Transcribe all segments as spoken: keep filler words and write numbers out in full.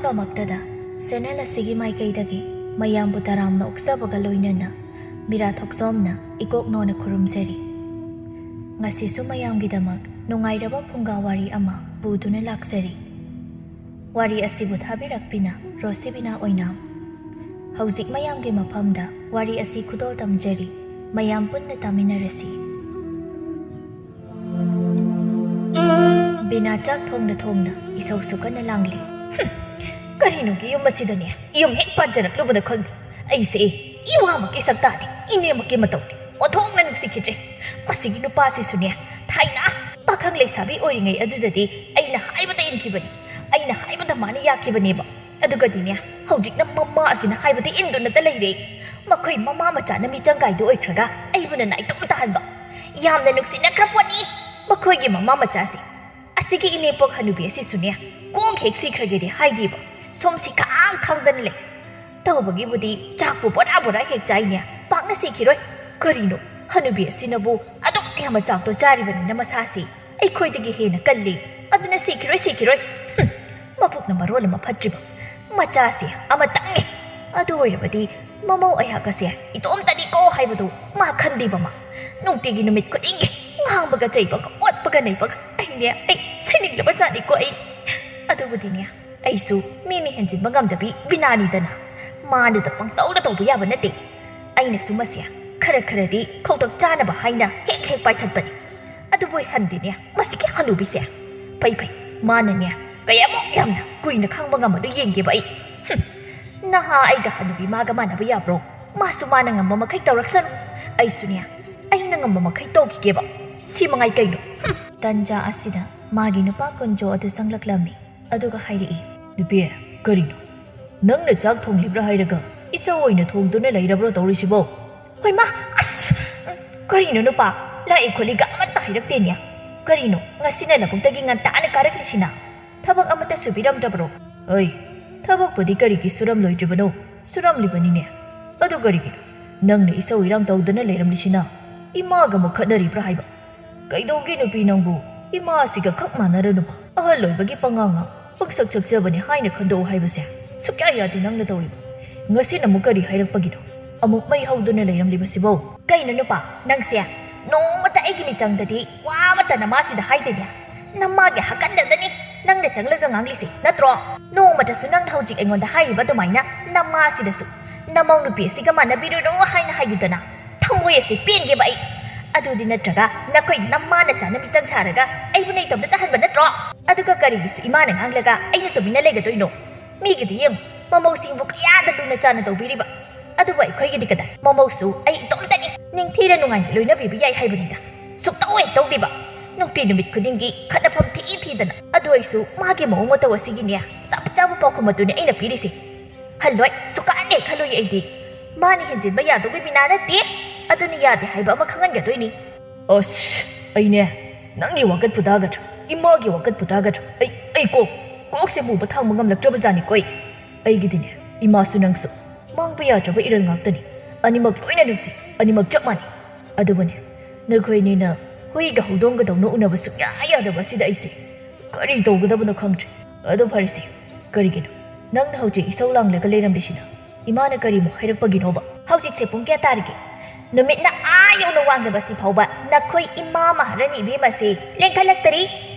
ꯃꯛꯇꯗ channel ꯑꯁꯤꯒꯤ ꯃꯥꯏꯀꯩꯗꯒꯤ ꯃꯌꯥꯝꯕꯨ ꯇꯔꯥꯝꯅ ꯑꯣꯛꯆꯕꯒ ꯂꯣꯏꯅꯅ ꯃꯤꯔꯥ ꯊꯣꯛꯆꯣꯝꯅ ꯏꯀꯣꯛ ꯅꯣꯟꯅ ꯈꯨꯔꯨꯝꯖꯔꯤ꯫ ꯉꯁꯤꯁꯨ ꯃꯌꯥꯝꯒꯤꯗꯃꯛ ꯅꯨꯡꯉꯥꯏꯔꯕ ꯐꯨꯡꯒꯥ ꯋꯥꯔꯤ ꯑꯃ ꯄꯨꯗꯨꯅ ꯂꯥꯛꯆꯔꯤ꯫ ꯋꯥꯔꯤ ꯑꯁꯤꯕꯨ ꯊꯥꯕꯤꯔꯛꯄꯤꯅ ꯔꯣꯁꯤꯕꯤꯅꯥ ꯑꯣꯏꯅꯥꯝ꯫ ꯍꯧꯖꯤꯛ ꯃꯌꯥꯝꯒꯤ ꯃꯐꯝꯗ ꯋꯥꯔꯤ ꯑꯁꯤ ꯈꯨꯗꯣꯜ ꯇꯝꯖꯔꯤ꯫ ꯃꯌꯥꯝ ꯄꯨꯟꯅ ꯇꯥꯃꯤꯟꯅꯔꯁꯤ꯫ ꯕꯤꯅꯥ ꯆꯥꯛ ꯊꯣꯡꯅ ꯊꯣꯡꯅ ꯏꯁꯧꯁꯨ ꯀꯟꯅ ꯂꯥꯡꯂꯤ꯫ "ꯍꯨꯝ, ꯀꯔꯤꯅꯣꯒꯤ ꯌꯨꯝ ꯑꯁꯤꯗꯅꯦ? ꯌꯨꯝ ꯍꯦꯛ ꯄꯥꯟꯖꯔꯛꯂꯨꯕꯗ ꯈꯪꯗꯦ꯫ ꯑꯩꯁꯦ ꯏꯋꯥꯃꯛꯀꯤ ꯁꯛꯇꯥꯅꯤ, ꯏꯅꯦꯃꯛꯀꯤ ꯃꯇꯧꯅꯤ꯫ ꯑꯣꯟꯊꯣꯛꯅ ꯅꯨꯡꯁꯤꯈꯤꯗ꯭ꯔꯦ꯫ ꯃꯁꯤꯒꯤ ꯅꯨꯄꯥꯁꯤꯁꯨꯅꯦ, ꯊꯥꯏꯅ ꯄꯥꯈꯪ ꯂꯩꯁꯥꯕꯤ ꯑꯣꯏꯔꯤꯉꯩ ꯑꯗꯨꯗꯗꯤ ꯑꯩꯅ ꯍꯥꯏꯕꯗ ꯏꯟꯈꯤꯕꯅꯤ꯫ ꯑꯩꯅ ꯍꯥꯏꯕꯗ ꯃꯥꯅ ꯌꯥꯈꯤꯕꯅꯦꯕ꯫ ꯑꯗꯨꯒꯗꯤꯅꯦ, ꯍꯧꯖꯤꯛꯅ ꯃꯃꯥ ꯑꯁꯤꯅ ꯍꯥꯏꯕꯗ ꯏꯟꯗꯨꯅꯇ ꯂꯩꯔꯦ꯫ ꯃꯈꯣꯏ ꯃꯃꯥ ꯃꯆꯥꯅ ꯃꯤꯆꯪꯒꯥꯏꯗꯨ ꯑꯣꯏꯈ꯭ꯔꯒ ꯑꯩꯕꯨꯅ ꯅꯥꯏꯇꯣꯝ ꯇꯥꯍꯟꯕ꯫ ꯌꯥꯝꯅ ꯅꯨꯡꯁꯤꯅꯈ꯭ꯔ ꯄꯣꯠꯅꯤ ꯃꯈꯣꯏꯒꯤ ꯃꯃꯥ ꯃꯆꯥꯁꯦ꯫ ꯑꯁꯤꯒꯤ ꯏꯅꯦꯄꯣꯛ ꯍꯅꯨꯕꯤ ꯑꯁꯤꯁꯨꯅꯦ, ꯀꯣꯛ ꯍꯦꯛ ꯁꯤꯈ꯭ꯔꯒꯦꯗꯤ ꯍꯥꯏꯗꯦꯕ, ꯁꯣꯝ ꯁꯤꯈꯥꯡ ꯈꯥꯡꯗꯅ ꯂꯩ꯫ ꯇꯧꯕꯒꯤꯕꯨꯗꯤ ꯆꯥꯛꯄꯨ ꯕꯣꯔꯥ ꯕꯣꯔꯥ ꯍꯦꯛ ꯆꯥꯏꯅꯦ, ꯄꯥꯛꯅ ꯁꯤꯈꯤꯔꯣꯏ꯫ ꯀꯔꯤꯅꯣ, ꯍꯅꯨꯕꯤ ꯑꯁꯤꯅꯕꯨ ꯑꯗꯨꯛ ꯌꯥꯝꯅ ꯆꯥꯛꯇꯣ ꯆꯥꯔꯤꯕꯅꯤꯅ ꯃꯁꯥꯁꯤ ꯑꯩꯈꯣꯏꯗꯒꯤ ꯍꯦꯟꯅ ꯀꯜꯂꯤ꯫ ꯑꯗꯨꯅ ꯁꯤꯈꯤꯔꯣꯏ, ꯁꯤꯈꯤꯔꯣꯏ꯫ ꯍꯨꯝ, ꯃꯕꯨꯛꯅ ꯃꯔꯣꯜ ꯑꯃ ꯐꯠꯇ꯭ꯔꯤꯕ꯫ ꯃꯆꯥꯁꯦ ꯑꯃꯇꯪꯅꯤ꯫ ꯑꯗꯨ ꯑꯣꯏꯔꯕꯗꯤ ꯃꯃꯧ ꯑꯩꯍꯥꯛ ꯑꯁꯦ ꯏꯇꯣꯝꯇꯅꯤꯀꯣ ꯍꯥꯏꯕꯗꯨ ꯃꯥ ꯈꯟꯗꯦꯕ ꯃꯥ꯫ ꯅꯨꯡꯇꯤꯒꯤ ꯅꯨꯃꯤꯠ ꯈꯨꯗꯤꯡꯒꯤ ꯉꯥꯡꯕꯒ ꯆꯩꯕꯒ ꯑꯣꯠꯄꯒ ꯅꯩꯕꯒ ꯑꯩꯅꯦ, ꯑꯩ ꯁꯤꯅꯤꯡꯂꯕ ꯖꯥꯠꯅꯤꯀꯣ ꯑꯩ꯫ ꯑꯗꯨꯕꯨꯗꯤꯅꯦ, ꯑꯩꯁꯨ ꯃꯤ ꯃꯤ ꯍꯦꯟꯖꯤꯟꯕ ꯉꯝꯗꯕꯤ ꯕꯤꯅꯥꯅꯤꯗꯅ꯫ ꯃꯥꯅꯗ ꯄꯪꯇꯧꯗ ꯇꯧꯕ ꯌꯥꯕ ꯅꯠꯇꯦ꯫ ꯑꯩꯅꯁꯨ ꯃꯁꯦ ꯈꯔ ꯈꯔꯗꯤ ꯈꯧꯇꯛ ꯆꯥꯅꯕ ꯍꯥꯏꯅ ꯍꯦꯛ ꯍꯦꯛ ꯄꯥꯏꯊꯠꯄꯅꯤ꯫ ꯑꯗꯨꯕꯨ ꯍꯟꯗꯤꯅꯦ, ꯃꯁꯤꯒꯤ ꯍꯅꯨꯕꯤꯁꯦ꯫ ꯐꯩ ꯐꯩ, ꯃꯥꯅꯅꯦ ꯀꯌꯥꯃꯨꯛ ꯌꯥꯝꯅ ꯀꯨꯏꯅ ꯈꯥꯡꯕ ꯉꯝꯕꯅꯣ ꯌꯦꯡꯒꯦꯕ ꯑꯩ꯫ ꯍꯨꯝ, ꯅꯍꯥ ꯑꯩꯒ ꯍꯅꯨꯕꯤ ꯃꯥꯒ ꯃꯥꯟꯅꯕ ꯌꯥꯕ꯭ꯔꯣ? ꯃꯥꯁꯨ ꯃꯥꯅ ꯉꯝꯕ ꯃꯈꯩ ꯇꯧꯔꯛꯁꯅꯨ꯫ ꯑꯩꯁꯨꯅꯦ, ꯑꯩꯅ ꯉꯝꯕ ꯃꯈꯩ ꯇꯧꯈꯤꯒꯦꯕ꯫ ꯁꯤ ꯃꯉꯥꯏ ꯀꯩꯅꯣ? ꯍꯨꯝ꯫ ꯇꯟꯖꯥ ꯑꯁꯤꯗ ꯃꯥꯒꯤ ꯅꯨꯄꯥ ꯀꯨꯟꯖꯣ ꯑꯗꯨ ꯆꯪꯂꯛꯂꯝꯃꯤ꯫ ꯑꯗꯨꯒ ꯍꯥꯏꯔꯛꯏ, "ꯅꯨꯄꯤ, ꯀꯔꯤꯅꯣ? ꯅꯪꯅ ꯆꯥꯛ ꯊꯣꯡꯂꯤꯕ꯭ꯔꯥ ꯍꯥꯏꯔꯒ ꯏꯁꯧ ꯑꯣꯏꯅ ꯊꯣꯡꯗꯨꯅ ꯂꯩꯔꯕ꯭ꯔꯣ ꯇꯧꯔꯤꯁꯤꯕꯣ?" ꯍꯣꯏ ꯃꯥ, ꯑꯁ, ꯀꯔꯤꯅꯣ ꯅꯨꯄꯥ? ꯂꯥꯛꯏ ꯈꯣꯠꯂꯤꯒ ꯑꯃꯠꯇ ꯍꯥꯏꯔꯛꯇꯦꯅꯦ꯫ ꯀꯔꯤꯅꯣ, ꯉꯁꯤꯅ ꯂꯧꯕꯨꯛꯇꯒꯤ ꯉꯟꯇꯥꯅ ꯀꯥꯔꯛꯂꯤꯁꯤꯅ? ꯊꯕꯛ ꯑꯃꯠꯇ ꯁꯨꯕꯤꯔꯝꯗꯕ꯭ꯔꯣ? ꯑꯩ ꯊꯕꯛꯄꯨꯗꯤ ꯀꯔꯤꯒꯤ ꯁꯨꯔꯝꯂꯣꯏꯗ꯭ꯔꯤꯕꯅꯣ? ꯁꯨꯔꯝꯂꯤꯕꯅꯤꯅꯦ꯫ ꯑꯗꯨ ꯀꯔꯤꯒꯤꯅꯣ? ꯅꯪꯅ ꯏꯁꯧ ꯏꯔꯥꯡ ꯇꯧꯗꯅ ꯂꯩꯔꯝꯂꯤꯁꯤꯅ? ꯏꯃꯥꯒ ꯑꯃꯨꯛ ꯈꯠꯅꯔꯤꯕ꯭ꯔꯥ ꯍꯥꯏꯕ? ꯀꯩꯗꯧꯒꯦ ꯅꯨꯄꯤ ꯅꯪꯕꯨ? ꯏꯃꯥꯁꯤꯒ ꯈꯛ ꯃꯥꯟꯅꯔꯅꯨꯕ꯫ ꯑꯍꯜ ꯑꯣꯏꯕꯒꯤ ꯄꯉꯥꯡ ꯉꯥꯡ꯫ ꯄꯪꯁꯛ ꯁꯛꯆꯕꯅꯤ ꯍꯥꯏꯅ ꯈꯟꯗꯣꯛꯎ ꯍꯥꯏꯕꯁꯦ ꯁꯨꯛꯌꯥ ꯌꯥꯗꯦ ꯅꯪꯅ ꯇꯧꯔꯤꯕ꯫ ꯉꯁꯤꯅ ꯑꯃꯨꯛ ꯀꯔꯤ ꯍꯥꯏꯔꯛꯄꯒꯤꯅꯣ? ꯑꯃꯨꯛ ꯃꯩ ꯍꯧꯗꯨꯅ ꯂꯩꯔꯝꯂꯤꯕꯁꯤꯕꯣ? ꯀꯩꯅꯣ ꯅꯨꯄꯥ, ꯅꯪꯁꯦ ꯅꯣꯡꯃꯇ ꯑꯩꯒꯤ ꯃꯤꯆꯪꯗꯗꯤ ꯋꯥ ꯑꯃꯠꯇ ꯅꯃꯥꯁꯤꯗ ꯍꯥꯏꯗꯦꯅꯦ꯫ ꯅꯃꯥꯒꯤ ꯍꯥꯀꯟꯗꯗꯅꯤ ꯅꯪꯅ ꯆꯪꯂꯒ ꯉꯥꯡꯂꯤꯁꯦ, ꯅꯠꯇ꯭ꯔꯣ? ꯅꯣꯡꯃꯇꯁꯨ ꯅꯪꯅ ꯍꯧꯖꯤꯛ ꯑꯩꯉꯣꯟꯗ ꯍꯥꯏꯔꯤꯕ ꯑꯗꯨꯃꯥꯏꯅ ꯅꯃꯥꯁꯤꯗꯁꯨ ꯅꯃꯧ ꯅꯨꯄꯤ ꯑꯁꯤꯒ ꯃꯥꯟꯅꯕꯤꯔꯨꯔꯣ ꯍꯥꯏꯅ ꯍꯥꯏꯌꯨꯗꯅ꯫ ꯊꯃꯣꯏ ꯑꯁꯤ ꯄꯦꯟꯒꯦꯕ ꯑꯩ꯫ ꯑꯗꯨꯗꯤ ꯅꯠꯇ꯭ꯔꯒ ꯅꯈꯣꯏ ꯅꯃꯥꯅ ꯆꯥꯅ ꯃꯤꯆꯪ ꯁꯥꯔꯒ ꯑꯩꯕꯨ ꯅꯩꯇꯝꯅ ꯇꯥꯍꯟꯕ ꯅꯠꯇ꯭ꯔꯣ? ꯑꯗꯨꯒ ꯀꯔꯤꯒꯤꯁꯨ ꯏꯃꯥꯅ ꯉꯥꯡꯂꯒ ꯑꯩꯅ ꯇꯨꯃꯤꯟꯅ ꯂꯩꯒꯗꯣꯏꯅꯣ? ꯃꯤꯒꯤꯗꯤ ꯌꯦꯡꯉꯨ, ꯃꯃꯧꯁꯤꯡꯕꯨ ꯀꯌꯥꯗ ꯂꯨꯅ ꯆꯥꯅ ꯇꯧꯕꯤꯔꯤꯕ꯫ ꯑꯗꯨꯕꯨ ꯑꯩꯈꯣꯏꯒꯤꯗꯤ ꯀꯗꯥꯏ? ꯃꯃꯧꯁꯨ ꯑꯩ ꯏꯇꯣꯝꯇꯅꯤ꯫ ꯅꯤꯡꯊꯤꯔ ꯅꯨꯡꯉꯥꯏꯅ ꯂꯣꯏꯅꯕꯤꯕ ꯌꯥꯏ ꯍꯥꯏꯕꯅꯤꯗ꯫ ꯁꯨꯛꯇꯧ ꯍꯦꯛ ꯇꯧꯗꯦꯕ꯫ ꯅꯨꯡꯇꯤ ꯅꯨꯃꯤꯠ ꯈꯨꯗꯤꯡꯒꯤ ꯈꯠꯅꯐꯝ ꯊꯤ ꯊꯤꯗꯅ꯫ ꯑꯗꯨ ꯑꯣꯏꯁꯨ ꯃꯥꯒꯤ ꯃꯑꯣꯡ ꯃꯇꯧ ꯑꯁꯤꯒꯤꯅꯦ ꯆꯞ ꯆꯥꯕ ꯄꯥꯎꯈꯨꯝ ꯑꯗꯨꯅꯤ ꯑꯩꯅ ꯄꯤꯔꯤꯁꯦ꯫ ꯍꯜꯂꯣꯏ, ꯁꯨꯛꯍꯟ ꯍꯦꯛ ꯍꯜꯂꯣꯏ ꯑꯩꯗꯤ꯫ ꯃꯥꯅ ꯍꯦꯟꯖꯤꯟꯕ ꯌꯥꯗꯧꯕ ꯃꯤꯅꯥ ꯅꯠꯇꯦ꯫ ꯑꯗꯨꯅ ꯌꯥꯗꯦ ꯍꯥꯏꯕ ꯑꯃ ꯈꯪꯍꯟꯒꯗꯣꯏꯅꯤ꯫ ꯑꯁ, ꯑꯩꯅꯦ, ꯅꯪꯒꯤ ꯋꯥꯀꯠꯄꯨ ꯇꯥꯒꯗ꯭ꯔꯥ? ꯏꯃꯥꯒꯤ ꯋꯥꯀꯠꯄꯨ ꯇꯥꯒꯗ꯭ꯔꯥ? ꯑꯩ, ꯑꯩ ꯀꯣꯛ, ꯀꯣꯛꯁꯦ ꯄꯨꯕ ꯊꯥꯡꯕ ꯉꯝꯂꯛꯇ꯭ꯔꯕ ꯖꯥꯠꯅꯤꯀꯣ ꯑꯩ꯫ ꯑꯩꯒꯤꯗꯤꯅꯦ, ꯏꯃꯥꯁꯨ ꯅꯪꯁꯨ ꯃꯥꯡꯕ ꯌꯥꯗ꯭ꯔꯕ ꯏꯔꯜ ꯉꯥꯛꯇꯅꯤ꯫ ꯑꯅꯤꯃꯛ ꯂꯣꯏꯅ ꯅꯨꯡꯁꯤ, ꯑꯅꯤꯃꯛ ꯆꯞ ꯃꯥꯟꯅꯩ꯫ ꯑꯗꯨꯕꯨꯅꯦ, ꯅꯈꯣꯏꯅꯤꯅ ꯍꯨꯏꯒ ꯍꯧꯗꯣꯡꯒꯗꯧꯅ ꯎꯅꯕ ꯁꯨꯛꯌꯥ ꯌꯥꯗꯕ ꯑꯁꯤꯗ ꯑꯩꯁꯦ ꯀꯔꯤ ꯇꯧꯒꯗꯕꯅꯣ ꯈꯪꯗ꯭ꯔꯦ꯫ ꯑꯗꯣ ꯐꯔꯦꯁꯦ, ꯀꯔꯤꯒꯤꯅꯣ ꯅꯪꯅ ꯍꯧꯖꯤꯛ ꯏꯁꯧ ꯂꯥꯡꯂꯒ ꯂꯩꯔꯝꯂꯤꯁꯤꯅ? ꯏꯃꯥꯅ ꯀꯔꯤꯃꯨꯛ ꯍꯥꯏꯔꯛꯄꯒꯤꯅꯣꯕ? ꯍꯧꯖꯤꯛꯁꯦ ꯄꯨꯡ ꯀꯌꯥ ꯇꯥꯔꯒꯦ? ꯅꯨꯃꯤꯠꯅ ꯑꯥ ꯌꯧꯅ ꯋꯥꯡꯂꯕꯁꯤ ꯐꯥꯎꯕ ꯅꯈꯣꯏ ꯏꯃꯥ ꯃꯍꯥꯔꯥꯅꯤ ꯏꯕꯦꯝꯃꯁꯦ ꯂꯦꯡꯈꯠꯂꯛꯇꯔꯤ꯫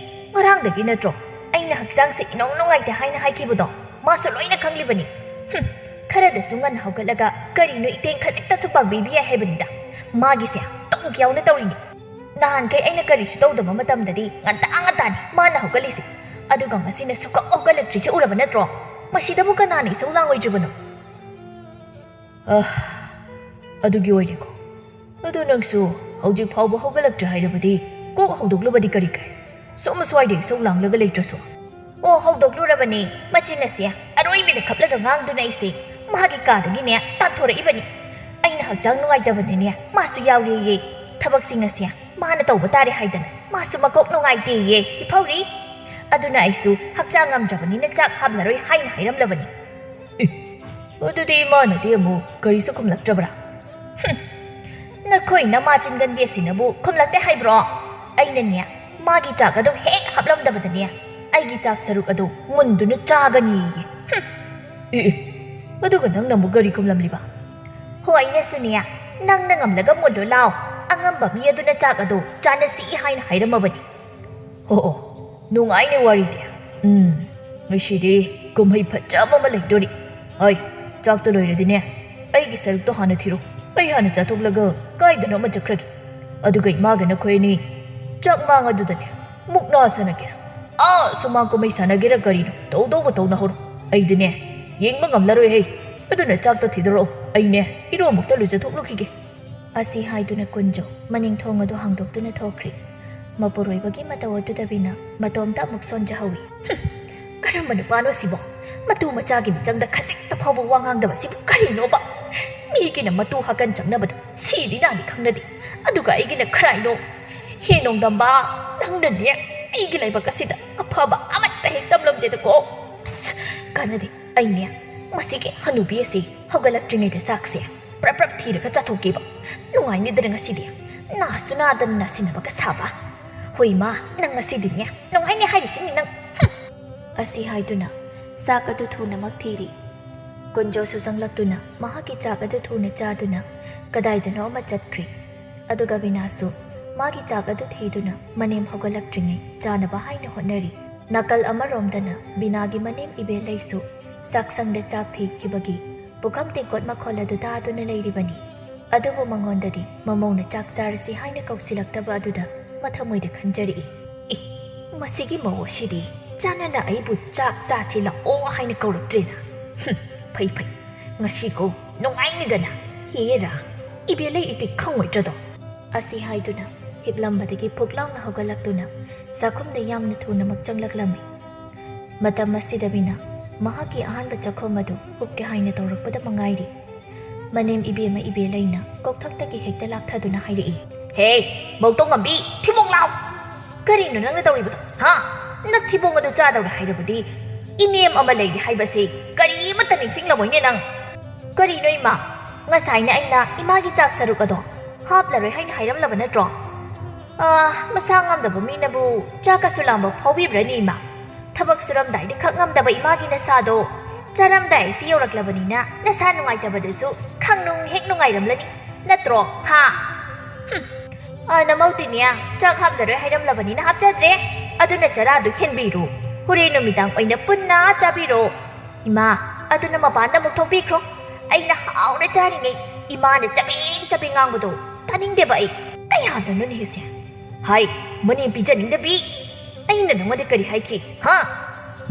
ꯉꯔꯥꯡꯗꯒꯤ ꯅꯠꯇ꯭ꯔꯣ ꯑꯩꯅ ꯍꯛꯆꯥꯡꯁꯦ ꯏꯅꯧ ꯅꯨꯡꯉꯥꯏꯇꯦ ꯍꯥꯏꯅ ꯍꯥꯏꯈꯤꯕꯗꯣ? ꯃꯥꯁꯨ ꯂꯣꯏꯅ ꯈꯪꯂꯤꯕꯅꯤ꯫ ꯍꯨꯝ, ꯈꯔꯗꯁꯨ ꯉꯟꯅ ꯍꯧꯒꯠꯂꯒ ꯀꯔꯤꯅꯣ ꯏꯇꯦꯡ ꯈꯖꯤꯛꯇꯁꯨ ꯄꯥꯡꯕꯤꯕ ꯌꯥꯏ ꯍꯥꯏꯕꯅꯤꯗ꯫ ꯃꯥꯒꯤꯁꯦ ꯇꯧꯒꯦ ꯌꯥꯎꯅ ꯇꯧꯔꯤꯅꯤ꯫ ꯅꯍꯥꯟꯈꯩ ꯑꯩꯅ ꯀꯔꯤꯁꯨ ꯇꯧꯗꯕ ꯃꯇꯝꯗꯗꯤ ꯉꯟꯇꯥ ꯉꯟꯇꯥꯅꯤ ꯃꯥꯅ ꯍꯧꯒꯠꯂꯤꯁꯦ꯫ ꯑꯗꯨꯒ ꯉꯁꯤꯅ ꯁꯨꯛꯍꯧ ꯍꯧꯒꯠꯂꯛꯇ꯭ꯔꯤꯁꯦ ꯎꯔꯕ ꯅꯠꯇ꯭ꯔꯣ? ꯃꯁꯤꯗꯕꯨ ꯀꯅꯥꯅ ꯏꯁꯧ ꯂꯥꯡꯉꯣꯏꯗ꯭ꯔꯤꯕꯅꯣ? ꯑ, ꯑꯗꯨꯒꯤ ꯑꯣꯏꯔꯦꯀꯣ꯫ ꯑꯗꯨ ꯅꯪꯁꯨ ꯍꯧꯖꯤꯛ ꯐꯥꯎꯕ ꯍꯧꯒꯠꯂꯛꯇ꯭ꯔꯤ ꯍꯥꯏꯔꯕꯗꯤ ꯀꯣꯛ ꯍꯧꯗꯣꯛꯂꯨꯕꯗꯤ ꯀꯔꯤ ꯀꯥꯏ? ꯁꯣꯝ ꯑꯁ꯭ꯋꯥꯏꯗ ꯏꯁꯧ ꯂꯥꯡꯂꯒ ꯂꯩꯇ꯭ꯔꯁꯨ꯫ ꯑꯣ, ꯍꯧꯗꯣꯛꯂꯨꯔꯕꯅꯦ꯫ ꯃꯆꯤꯟ ꯑꯁꯦ ꯑꯔꯣꯏꯕꯤꯗ ꯈꯞꯂꯒ ꯉꯥꯡꯗꯨꯅ ꯑꯩꯁꯦ ꯃꯥꯒꯤ ꯀꯥꯗꯒꯤꯅꯦ ꯇꯥꯟꯊꯣꯔꯛꯏꯕꯅꯤ꯫ ꯑꯩꯅ ꯍꯛꯆꯥꯡ ꯅꯨꯡꯉꯥꯏꯇꯕꯅꯅꯦ ꯃꯥꯁꯨ ꯌꯥꯎꯔꯦꯌꯦ꯫ ꯊꯕꯛꯁꯤꯡ ꯑꯁꯦ ꯃꯥꯅ ꯇꯧꯕ ꯇꯥꯔꯦ ꯍꯥꯏꯗꯅ ꯃꯥꯁꯨ ꯃꯀꯣꯛ ꯅꯨꯡꯉꯥꯏꯇꯦꯌꯦ ꯏꯐꯧꯔꯤ꯫ ꯑꯗꯨꯅ ꯑꯩꯁꯨ ꯍꯛꯆꯥꯡ ꯉꯝꯗ꯭ꯔꯕꯅꯤꯅ ꯆꯥꯛ ꯍꯥꯞꯂꯔꯣꯏ ꯍꯥꯏꯅ ꯍꯥꯏꯔꯝꯂꯕꯅꯤ꯫ ꯑꯦ, ꯑꯗꯨꯗꯤ ꯏꯃꯥꯅꯗꯤ ꯑꯃꯨꯛ ꯀꯔꯤꯁꯨ ꯈꯨꯝꯂꯛꯇ꯭ꯔꯕ꯭ꯔꯥ? ꯍꯨꯝ, ꯅꯈꯣꯏ ꯅꯃꯥ ꯆꯤꯟꯒꯟꯕꯤ ꯑꯁꯤꯅꯕꯨ ꯈꯨꯝꯂꯛꯇꯦ ꯍꯥꯏꯕ꯭ꯔꯣ? ꯑꯩꯅꯅꯦ ꯃꯥꯒꯤ ꯆꯥꯛ ꯑꯗꯨ ꯍꯦꯛ ꯍꯥꯞꯂꯝꯗꯕꯗꯅꯦ ꯑꯩꯒꯤ ꯆꯥꯛ ꯁꯔꯨꯛ ꯑꯗꯨ ꯃꯨꯟꯗꯨꯅ ꯆꯥꯒꯅꯤꯌꯦ꯫ ꯍꯨꯝ! ꯑꯦ, ꯑꯦ, ꯑꯗꯨꯒ ꯅꯪꯅ ꯑꯃꯨꯛ ꯀꯔꯤ ꯈꯨꯝꯂꯝꯂꯤꯕ? ꯍꯣꯏꯅꯦ ꯁꯨꯅꯤꯌꯥ, ꯅꯪꯅ ꯉꯝꯂꯒ ꯃꯨꯜꯂꯨ ꯂꯥꯎ꯫ ꯑꯉꯝꯕ ꯃꯤ ꯑꯗꯨꯅ ꯆꯥꯛ ꯑꯗꯨ ꯆꯥꯅꯁꯤ ꯍꯥꯏꯅ ꯍꯥꯏꯔꯝꯃꯕꯅꯤ꯫ ꯍꯣ, ꯑꯣ, ꯅꯨꯡꯉꯥꯏꯅꯦ ꯋꯥꯔꯤꯗꯤ꯫ ꯎꯝ, ꯉꯁꯤꯗꯤ ꯀꯨꯝꯍꯩ ꯐꯖꯕ ꯑꯃ ꯂꯩꯗꯣꯔꯤ꯫ ꯍꯣꯏ, ꯆꯥꯛꯇꯣ ꯂꯣꯏꯔꯗꯤꯅꯦ, ꯑꯩꯒꯤ ꯁꯔꯨꯛꯇꯣ ꯍꯥꯟꯅ ꯊꯤꯔꯣ꯫ ꯑꯩ ꯍꯥꯟꯅ ꯆꯥꯊꯣꯛꯂꯒ ꯀꯥꯏꯗꯅꯣ ꯑꯃ ꯆꯠꯈ꯭ꯔꯒꯦ꯫ ꯑꯗꯨꯒ ꯏꯃꯥꯒ ꯅꯈꯣꯏ ꯑꯅꯤ ꯆꯥꯛ ꯃꯥꯡ ꯑꯗꯨꯗꯅꯦ ꯃꯨꯛꯅꯥ ꯁꯥꯟꯅꯒꯦꯔꯥ? ꯑꯥ, ꯁꯨꯃꯥꯡ ꯀꯨꯝꯍꯩ ꯁꯥꯟꯅꯒꯦꯔꯥ ꯀꯔꯤꯅꯣ, ꯇꯧꯗꯧꯕ ꯇꯧꯅꯍꯧꯔꯣ꯫ ꯑꯩꯗꯤꯅꯦ, ꯌꯦꯡꯕ ꯉꯝꯂꯔꯣꯏ ꯍꯦ꯫ ꯑꯗꯨꯅ ꯆꯥꯛꯇꯣ ꯊꯤꯗꯣꯔꯛꯑꯣ꯫ ꯑꯩꯅꯦ, ꯏꯔꯨ ꯑꯃꯨꯛꯇ ꯂꯨꯖꯊꯣꯛꯂꯨꯈꯤꯒꯦ꯫ ꯑꯁꯤ ꯍꯥꯏꯗꯨꯅ ꯀꯨꯟꯖꯣ ꯃꯅꯤꯡ ꯊꯣꯡ ꯑꯗꯨ ꯍꯥꯡꯗꯣꯛꯇꯨꯅ ꯊꯣꯛꯈ꯭ꯔꯤ꯫ ꯃꯄꯨꯔꯣꯏꯕꯒꯤ ꯃꯇꯧ ꯑꯗꯨꯗ ꯕꯤꯅꯥ ꯃꯇꯣꯝꯇ ꯑꯃꯨꯛ ꯁꯣꯟꯖꯍꯧꯏ꯫ "ꯍꯨꯝ, ꯀꯔꯝꯕ ꯅꯨꯄꯥꯅꯣ ꯁꯤꯕꯣ? ꯃꯇꯨ ꯃꯆꯥꯒꯤ ꯃꯤꯆꯪꯗ ꯈꯖꯤꯛꯇ ꯐꯥꯎꯕ ꯋꯥ ꯉꯥꯡꯗꯕ ꯁꯤꯕꯨ ꯀꯔꯤꯅꯣꯕ? ꯃꯤꯒꯤꯅ ꯃꯇꯨ ꯍꯥꯀꯟ ꯆꯪꯅꯕꯗ ꯁꯤꯔꯤ ꯅꯥꯅꯤ ꯈꯪꯅꯗꯦ, ꯑꯗꯨꯒ ꯑꯩꯒꯤꯅ ꯈꯔꯥꯏꯅꯣ? ꯍꯦ ꯅꯣꯡꯗꯝꯕ, ꯅꯪꯅꯅꯦ ꯑꯩꯒꯤ ꯂꯥꯏꯕꯛ ꯑꯁꯤꯗ ꯑꯐꯕ ꯑꯃꯠꯇ ꯍꯦꯛ ꯇꯝꯂꯝꯗꯦꯗꯀꯣ꯫ ꯑꯁ, ꯀꯥꯟꯅꯗꯦ꯫ ꯑꯩꯅꯦ, ꯃꯁꯤꯒꯤ ꯍꯅꯨꯕꯤ ꯑꯁꯤ ꯍꯧꯒꯠꯂꯛꯇ꯭ꯔꯤꯉꯩꯗ ꯆꯥꯛꯁꯦ ꯄ꯭ꯔꯞ ꯄ꯭ꯔꯞ ꯊꯤꯔꯒ ꯆꯥꯊꯣꯛꯀꯦꯕ꯫ ꯅꯨꯡꯉꯥꯏꯅꯤꯗꯅ ꯉꯁꯤꯗꯤ꯫ ꯅꯥꯁꯨ ꯅꯥꯗꯅ ꯅꯥꯁꯤꯟꯅꯕꯒ ꯁꯥꯕ꯫ ꯍꯣꯏ ꯏꯃꯥ, ꯅꯪ ꯉꯁꯤꯗꯤꯅꯦ ꯅꯨꯡꯉꯥꯏꯅꯤ ꯍꯥꯏꯔꯤꯁꯤꯅꯤ ꯅꯪ꯫ ꯍꯨꯝ!" ꯑꯁꯤ ꯍꯥꯏꯗꯨꯅ ꯆꯥꯛ ꯑꯗꯨ ꯊꯨꯅꯃꯛ ꯊꯤꯔꯤ꯫ ꯀꯨꯟꯖꯣꯁꯨ ꯆꯪꯂꯛꯇꯨꯅ ꯃꯍꯥꯛꯀꯤ ꯆꯥꯛ ꯑꯗꯨ ꯊꯨꯅ ꯆꯥꯗꯨꯅ ꯀꯗꯥꯏꯗꯅꯣ ꯑꯃ ꯆꯠꯈ꯭ꯔꯤ꯫ ꯑꯗꯨꯒ ꯕꯤꯅꯥꯁꯨ ꯃꯥꯒꯤ ꯆꯥꯛ ꯑꯗꯨ ꯊꯤꯗꯨꯅ ꯃꯅꯦꯝ ꯍꯧꯒꯠꯂꯛꯇ꯭ꯔꯤꯉꯩ ꯆꯥꯅꯕ ꯍꯥꯏꯅ ꯍꯣꯠꯅꯔꯤ꯫ ꯅꯥꯀꯜ ꯑꯃꯔꯣꯝꯗꯅ ꯕꯤꯅꯥꯒꯤ ꯃꯅꯦꯝ ꯏꯕꯦꯜꯂꯩꯁꯨ ꯆꯥꯛꯁꯪꯗ ꯆꯥꯛ ꯊꯤꯈꯤꯕꯒꯤ ꯄꯨꯈꯝ ꯇꯦꯡꯀꯣꯠ ꯃꯈꯣꯜ ꯑꯗꯨ ꯇꯥꯗꯨꯅ ꯂꯩꯔꯤꯕꯅꯤ꯫ ꯑꯗꯨꯕꯨ ꯃꯉꯣꯟꯗꯗꯤ ꯃꯃꯧꯅ ꯆꯥꯛ ꯆꯥꯔꯁꯤ ꯍꯥꯏꯅ ꯀꯧꯁꯤꯜꯂꯛꯇꯕ ꯑꯗꯨꯗ ꯃꯊꯃꯣꯏꯗ ꯈꯟꯖꯔꯛꯏ꯫ "ꯑꯦ, ꯃꯁꯤꯒꯤ ꯃꯧ ꯑꯁꯤꯗꯤ ꯆꯥꯟꯅꯅ ꯑꯩꯕꯨ ꯆꯥꯛ ꯆꯥꯁꯤ ꯂꯥꯛꯑꯣ ꯍꯥꯏꯅ ꯀꯧꯔꯛꯇ꯭ꯔꯦꯅ꯫ ꯍꯨꯝ, ꯐꯩ ꯐꯩ, ꯉꯁꯤꯀꯣ ꯅꯨꯡꯉꯥꯏꯅꯤꯗꯅ꯫ ꯍꯦꯔꯥ, ꯏꯕꯦꯜꯂꯩ ꯏꯇꯤꯛ ꯈꯪꯉꯣꯏꯗ꯭ꯔꯗꯣ?" ꯑꯁꯤ ꯍꯥꯏꯗꯨꯅ ꯍꯤꯞꯂꯝꯕꯗꯒꯤ ꯐꯨꯛ ꯂꯥꯎꯅ ꯍꯧꯒꯠꯂꯛꯇꯨꯅ ꯆꯥꯛꯈꯨꯝꯗ ꯌꯥꯝꯅ ꯊꯨꯅꯃꯛ ꯆꯪꯂꯛꯂꯝꯃꯤ꯫ ꯃꯇꯝ ꯑꯁꯤꯗ ꯕꯤꯅꯥ ꯃꯍꯥꯛꯀꯤ ꯑꯍꯥꯟꯕ ꯆꯥꯛꯈꯨꯝ ꯑꯗꯨ ꯎꯞꯀꯦ ꯍꯥꯏꯅ ꯇꯧꯔꯛꯄꯗ ꯃꯉꯥꯏꯔꯤ꯫ ꯃꯅꯦꯝ ꯏꯕꯦꯝꯃ ꯏꯕꯦꯜꯂꯩꯅ ꯀꯣꯛꯊꯛꯇꯒꯤ ꯍꯦꯛꯇ ꯂꯥꯛꯊꯗꯨꯅ ꯍꯥꯏꯔꯛꯏ, "ꯍꯦ, ꯃꯧ ꯇꯣꯡꯉꯝꯕꯤ, ꯊꯤꯃꯣꯡ ꯂꯥꯎ! ꯀꯔꯤꯅꯣ ꯅꯪꯅ ꯇꯧꯔꯤꯕꯗꯣ, ꯍꯥ? ꯅꯊꯤꯕꯣꯡ ꯑꯗꯨ ꯆꯥꯗꯧꯔꯦ ꯍꯥꯏꯔꯕꯗꯤ ꯏꯅꯦꯝ ꯑꯃ ꯂꯩꯔꯤ ꯍꯥꯏꯕꯁꯤ ꯀꯔꯤꯃꯠꯇ ꯅꯤꯡꯁꯤꯡꯂꯝꯃꯣꯏꯅꯦ ꯅꯪ꯫ ꯀꯔꯤꯅꯣ ꯏꯃꯥ? ꯉꯁꯥꯏꯅ ꯑꯩꯅ ꯏꯃꯥꯒꯤ ꯆꯥꯛ ꯁꯔꯨꯛ ꯑꯗꯣ ꯍꯥꯞꯂꯔꯣꯏ ꯍꯥꯏꯅ ꯍꯥꯏꯔꯝꯂꯕ ꯅꯠꯇ꯭ꯔꯣ? ꯑꯥ, ꯃꯁꯥ ꯉꯝꯗꯕ ꯃꯤꯅꯕꯨ ꯆꯥꯛꯀꯁꯨ ꯂꯥꯝꯕ ꯐꯥꯎꯕꯤꯕ꯭ꯔꯅꯤ ꯏꯃꯥ?" ꯊꯕꯛ ꯁꯨꯔꯝꯗꯥꯏꯗ ꯈꯛ ꯉꯝꯗꯕ ꯏꯃꯥꯒꯤ ꯅꯁꯥꯗꯣ ꯆꯥꯔꯝꯗꯥꯏ ꯑꯁꯤ ꯌꯧꯔꯛꯂꯕꯅꯤꯅ ꯅꯁꯥ ꯅꯨꯡꯉꯥꯏꯇꯕꯗꯨꯁꯨ ꯈꯪꯅꯨꯡ ꯍꯦꯛ ꯅꯨꯡꯉꯥꯏꯔꯝꯂꯅꯤ, ꯅꯠꯇ꯭ꯔꯣ? ꯍꯥ? ꯍꯨꯝ꯫ ꯑ, ꯅꯃꯧꯗꯤꯅꯦ, ꯆꯥꯛ ꯍꯥꯞꯂꯔꯣꯏ ꯍꯥꯏꯔꯝꯂꯕꯅꯤꯅ ꯍꯥꯞꯆꯗ꯭ꯔꯦ꯫ ꯑꯗꯨꯅ ꯆꯔꯥꯗꯨ ꯍꯦꯟꯕꯤꯔꯣ꯫ ꯍꯣꯔꯦꯟ ꯅꯨꯃꯤꯗꯥꯡ ꯑꯣꯏꯅ ꯄꯨꯟꯅ ꯆꯥꯕꯤꯔꯣ꯫ ꯏꯃꯥ, ꯑꯗꯨꯅ ꯃꯄꯥꯟꯗ ꯑꯃꯨꯛ ꯊꯣꯛꯄꯤꯈ꯭ꯔꯣ꯫ ꯑꯩꯅ ꯍꯥꯎꯅ ꯆꯥꯔꯤꯉꯩ ꯏꯃꯥꯅ ꯆꯕꯦꯡ ꯆꯕꯦꯡ ꯉꯥꯡꯕꯗꯣ ꯇꯥꯅꯤꯡꯗꯦꯕ ꯑꯩ꯫ ꯀꯌꯥꯗꯅꯣꯅꯦ ꯁꯤꯁꯦ? ꯍꯥꯏ, ꯃꯅꯦꯝ ꯄꯤꯖꯅꯤꯡꯗꯕꯤ꯫ ꯑꯩꯅ ꯅꯉꯣꯟꯗ ꯀꯔꯤ ꯍꯥꯏꯈꯤ, ꯍꯥ?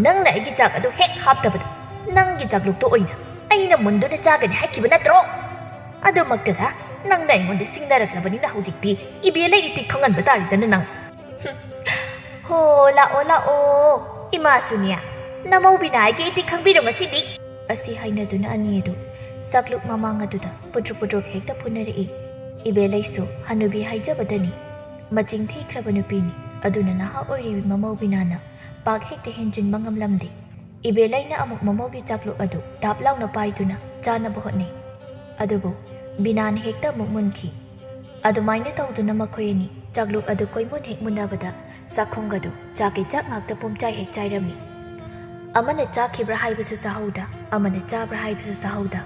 ꯅꯪꯅ ꯑꯩꯒꯤ ꯆꯥꯛ ꯑꯗꯨ ꯍꯦꯛ ꯍꯥꯞꯇꯕꯗ ꯅꯪꯒꯤ ꯆꯥꯛꯂꯨꯛꯇꯣ ꯑꯣꯏꯅ ꯑꯩꯅ ꯃꯨꯟꯗꯨꯅ ꯆꯥꯒꯅꯤ ꯍꯥꯏꯈꯤꯕ ꯅꯠꯇ꯭ꯔꯣ? ꯑꯗꯨꯃꯛꯇꯗ ꯅꯪꯅ ꯑꯩꯉꯣꯟꯗ ꯁꯤꯡꯅꯔꯛꯂꯕꯅꯤꯅ ꯍꯧꯖꯤꯛꯇꯤ ꯏꯕꯦꯂꯩ ꯏꯇꯤꯛ ꯈꯪꯍꯟꯕ ꯇꯥꯔꯦꯗꯅ ꯅꯪ꯫ ꯍꯨꯝ꯫ ꯍꯣ, ꯂꯥꯛꯑꯣ, ꯂꯥꯛꯑꯣ꯫ ꯏꯃꯥꯁꯨꯅꯦ, ꯅꯃꯧ ꯕꯤꯅꯥꯒꯤ ꯏꯇꯤꯛ ꯈꯪꯕꯤꯔꯣ ꯉꯁꯤꯗꯤ꯫ ꯑꯁꯤ ꯍꯥꯏꯅꯗꯨꯅ ꯑꯅꯤ ꯑꯗꯨ ꯆꯥꯛꯂꯨꯛ ꯃꯃꯥꯡ ꯑꯗꯨꯗ ꯄꯨꯗ꯭ꯔꯨꯞ ꯄꯨꯗ꯭ꯔꯨꯞ ꯍꯦꯛꯇ ꯐꯨꯅꯔꯛꯏ꯫ ꯏꯕꯦꯂꯩꯁꯨ ꯍꯅꯨꯕꯤ ꯍꯥꯏꯖꯕꯗꯅꯤ, ꯃꯆꯤꯡ ꯊꯤꯈ꯭ꯔꯕ ꯅꯨꯄꯤꯅꯤ꯫ ꯑꯗꯨꯅ ꯅꯍꯥ ꯑꯣꯏꯔꯤꯕꯤ ꯃꯃꯧ ꯕꯤꯅꯥꯅ ꯄꯥꯛ ꯍꯦꯛꯇ ꯍꯦꯟꯖꯤꯟꯕ ꯉꯝꯂꯝꯗꯦ꯫ ꯏꯕꯦꯂꯩꯅ ꯑꯃꯨꯛ ꯃꯃꯧꯒꯤ ꯆꯥꯛꯂꯨꯛ ꯑꯗꯨ ꯗꯥꯞ ꯂꯥꯎꯅ ꯄꯥꯏꯗꯨꯅ ꯆꯥꯅꯕ ꯍꯣꯠꯅꯩ꯫ ꯑꯗꯨꯕꯨ ꯕꯤꯅꯥꯅ ꯍꯦꯛꯇ ꯑꯃꯨꯛ ꯃꯨꯟꯈꯤ꯫ ꯑꯗꯨꯃꯥꯏꯅ ꯇꯧꯗꯨꯅ ꯃꯈꯣꯏ ꯑꯅꯤ ꯆꯥꯛꯂꯨꯛ ꯑꯗꯨ ꯀꯣꯏꯃꯨꯟ ꯍꯦꯛ ꯃꯨꯟꯅꯕꯗ ꯆꯥꯛꯈꯨꯝꯒꯗꯨ ꯆꯥꯛꯀꯤ ꯆꯥꯛ ꯉꯥꯛꯇ ꯄꯨꯝꯆꯥꯏ ꯍꯦꯛ ꯆꯥꯏꯔꯝꯃꯤ꯫ ꯑꯃꯅ ꯆꯥꯈꯤꯕ꯭ꯔꯥ ꯍꯥꯏꯕꯁꯨ ꯆꯥꯍꯧꯗ, ꯑꯃꯅ ꯆꯥꯕ꯭ꯔꯥ ꯍꯥꯏꯕꯁꯨ ꯆꯥꯍꯧꯗ,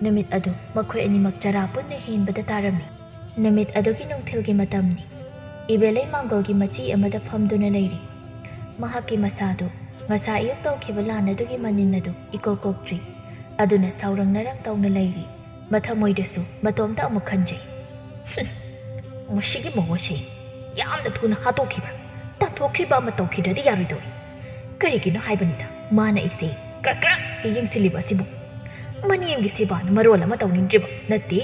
ꯅꯨꯃꯤꯠ ꯑꯗꯨ ꯃꯈꯣꯏ ꯑꯅꯤꯃꯛ ꯆꯔꯥ ꯄꯨꯟꯅ ꯍꯦꯟꯕꯗ ꯇꯥꯔꯝꯃꯤ꯫ ꯅꯨꯃꯤꯠ ꯑꯗꯨꯒꯤ ꯅꯨꯡꯊꯤꯜꯒꯤ ꯃꯇꯝꯅꯤ꯫ ꯏꯕꯦꯂꯩ ꯃꯥꯡꯒꯣꯜꯒꯤ ꯃꯆꯤ ꯑꯃꯗ ꯐꯝꯗꯨꯅ ꯂꯩꯔꯤ꯫ ꯃꯍꯥꯛꯀꯤ ꯃꯁꯥꯗꯨ ꯉꯁꯥꯏ ꯑꯌꯨꯛ ꯇꯧꯈꯤꯕ ꯂꯥꯟ ꯑꯗꯨꯒꯤ ꯃꯅꯤꯟ ꯑꯗꯨ ꯏꯀꯣꯛ ꯀꯣꯛꯇ꯭ꯔꯤ꯫ ꯑꯗꯨꯅ ꯁꯥꯎꯔꯪ ꯅꯔꯪ ꯇꯧꯅ ꯂꯩꯔꯤ꯫ ꯃꯊꯃꯣꯏꯗꯁꯨ ꯃꯇꯣꯝꯇ ꯑꯃꯨꯛ ꯈꯟꯖꯩ꯫ "ꯍꯨꯝ, ꯃꯁꯤꯒꯤ ꯃꯧ ꯑꯁꯤ ꯌꯥꯝꯅ ꯊꯨꯅ ꯍꯥꯠꯇꯣꯛꯈꯤꯕ꯭ꯔꯥ? ꯇꯥꯟꯊꯣꯛꯈ꯭ꯔꯤꯕ ꯑꯃ ꯇꯧꯈꯤꯗ꯭ꯔꯗꯤ ꯌꯥꯔꯣꯏꯗꯧꯔꯤ꯫ ꯀꯔꯤꯒꯤꯅꯣ ꯍꯥꯏꯕꯅꯤꯗ ꯃꯥꯅ ꯑꯩꯁꯦ ꯀ꯭ꯔꯛ ꯀ꯭ꯔꯛ ꯍꯦꯛ ꯌꯦꯡꯁꯤꯜꯂꯤꯕ ꯑꯁꯤꯕꯨ? ꯃꯅꯦꯝꯒꯤ ꯁꯦꯕꯥꯅ ꯃꯔꯣꯜ ꯑꯃ ꯇꯧꯅꯤꯡꯗ꯭ꯔꯤꯕ ꯅꯠꯇꯦ꯫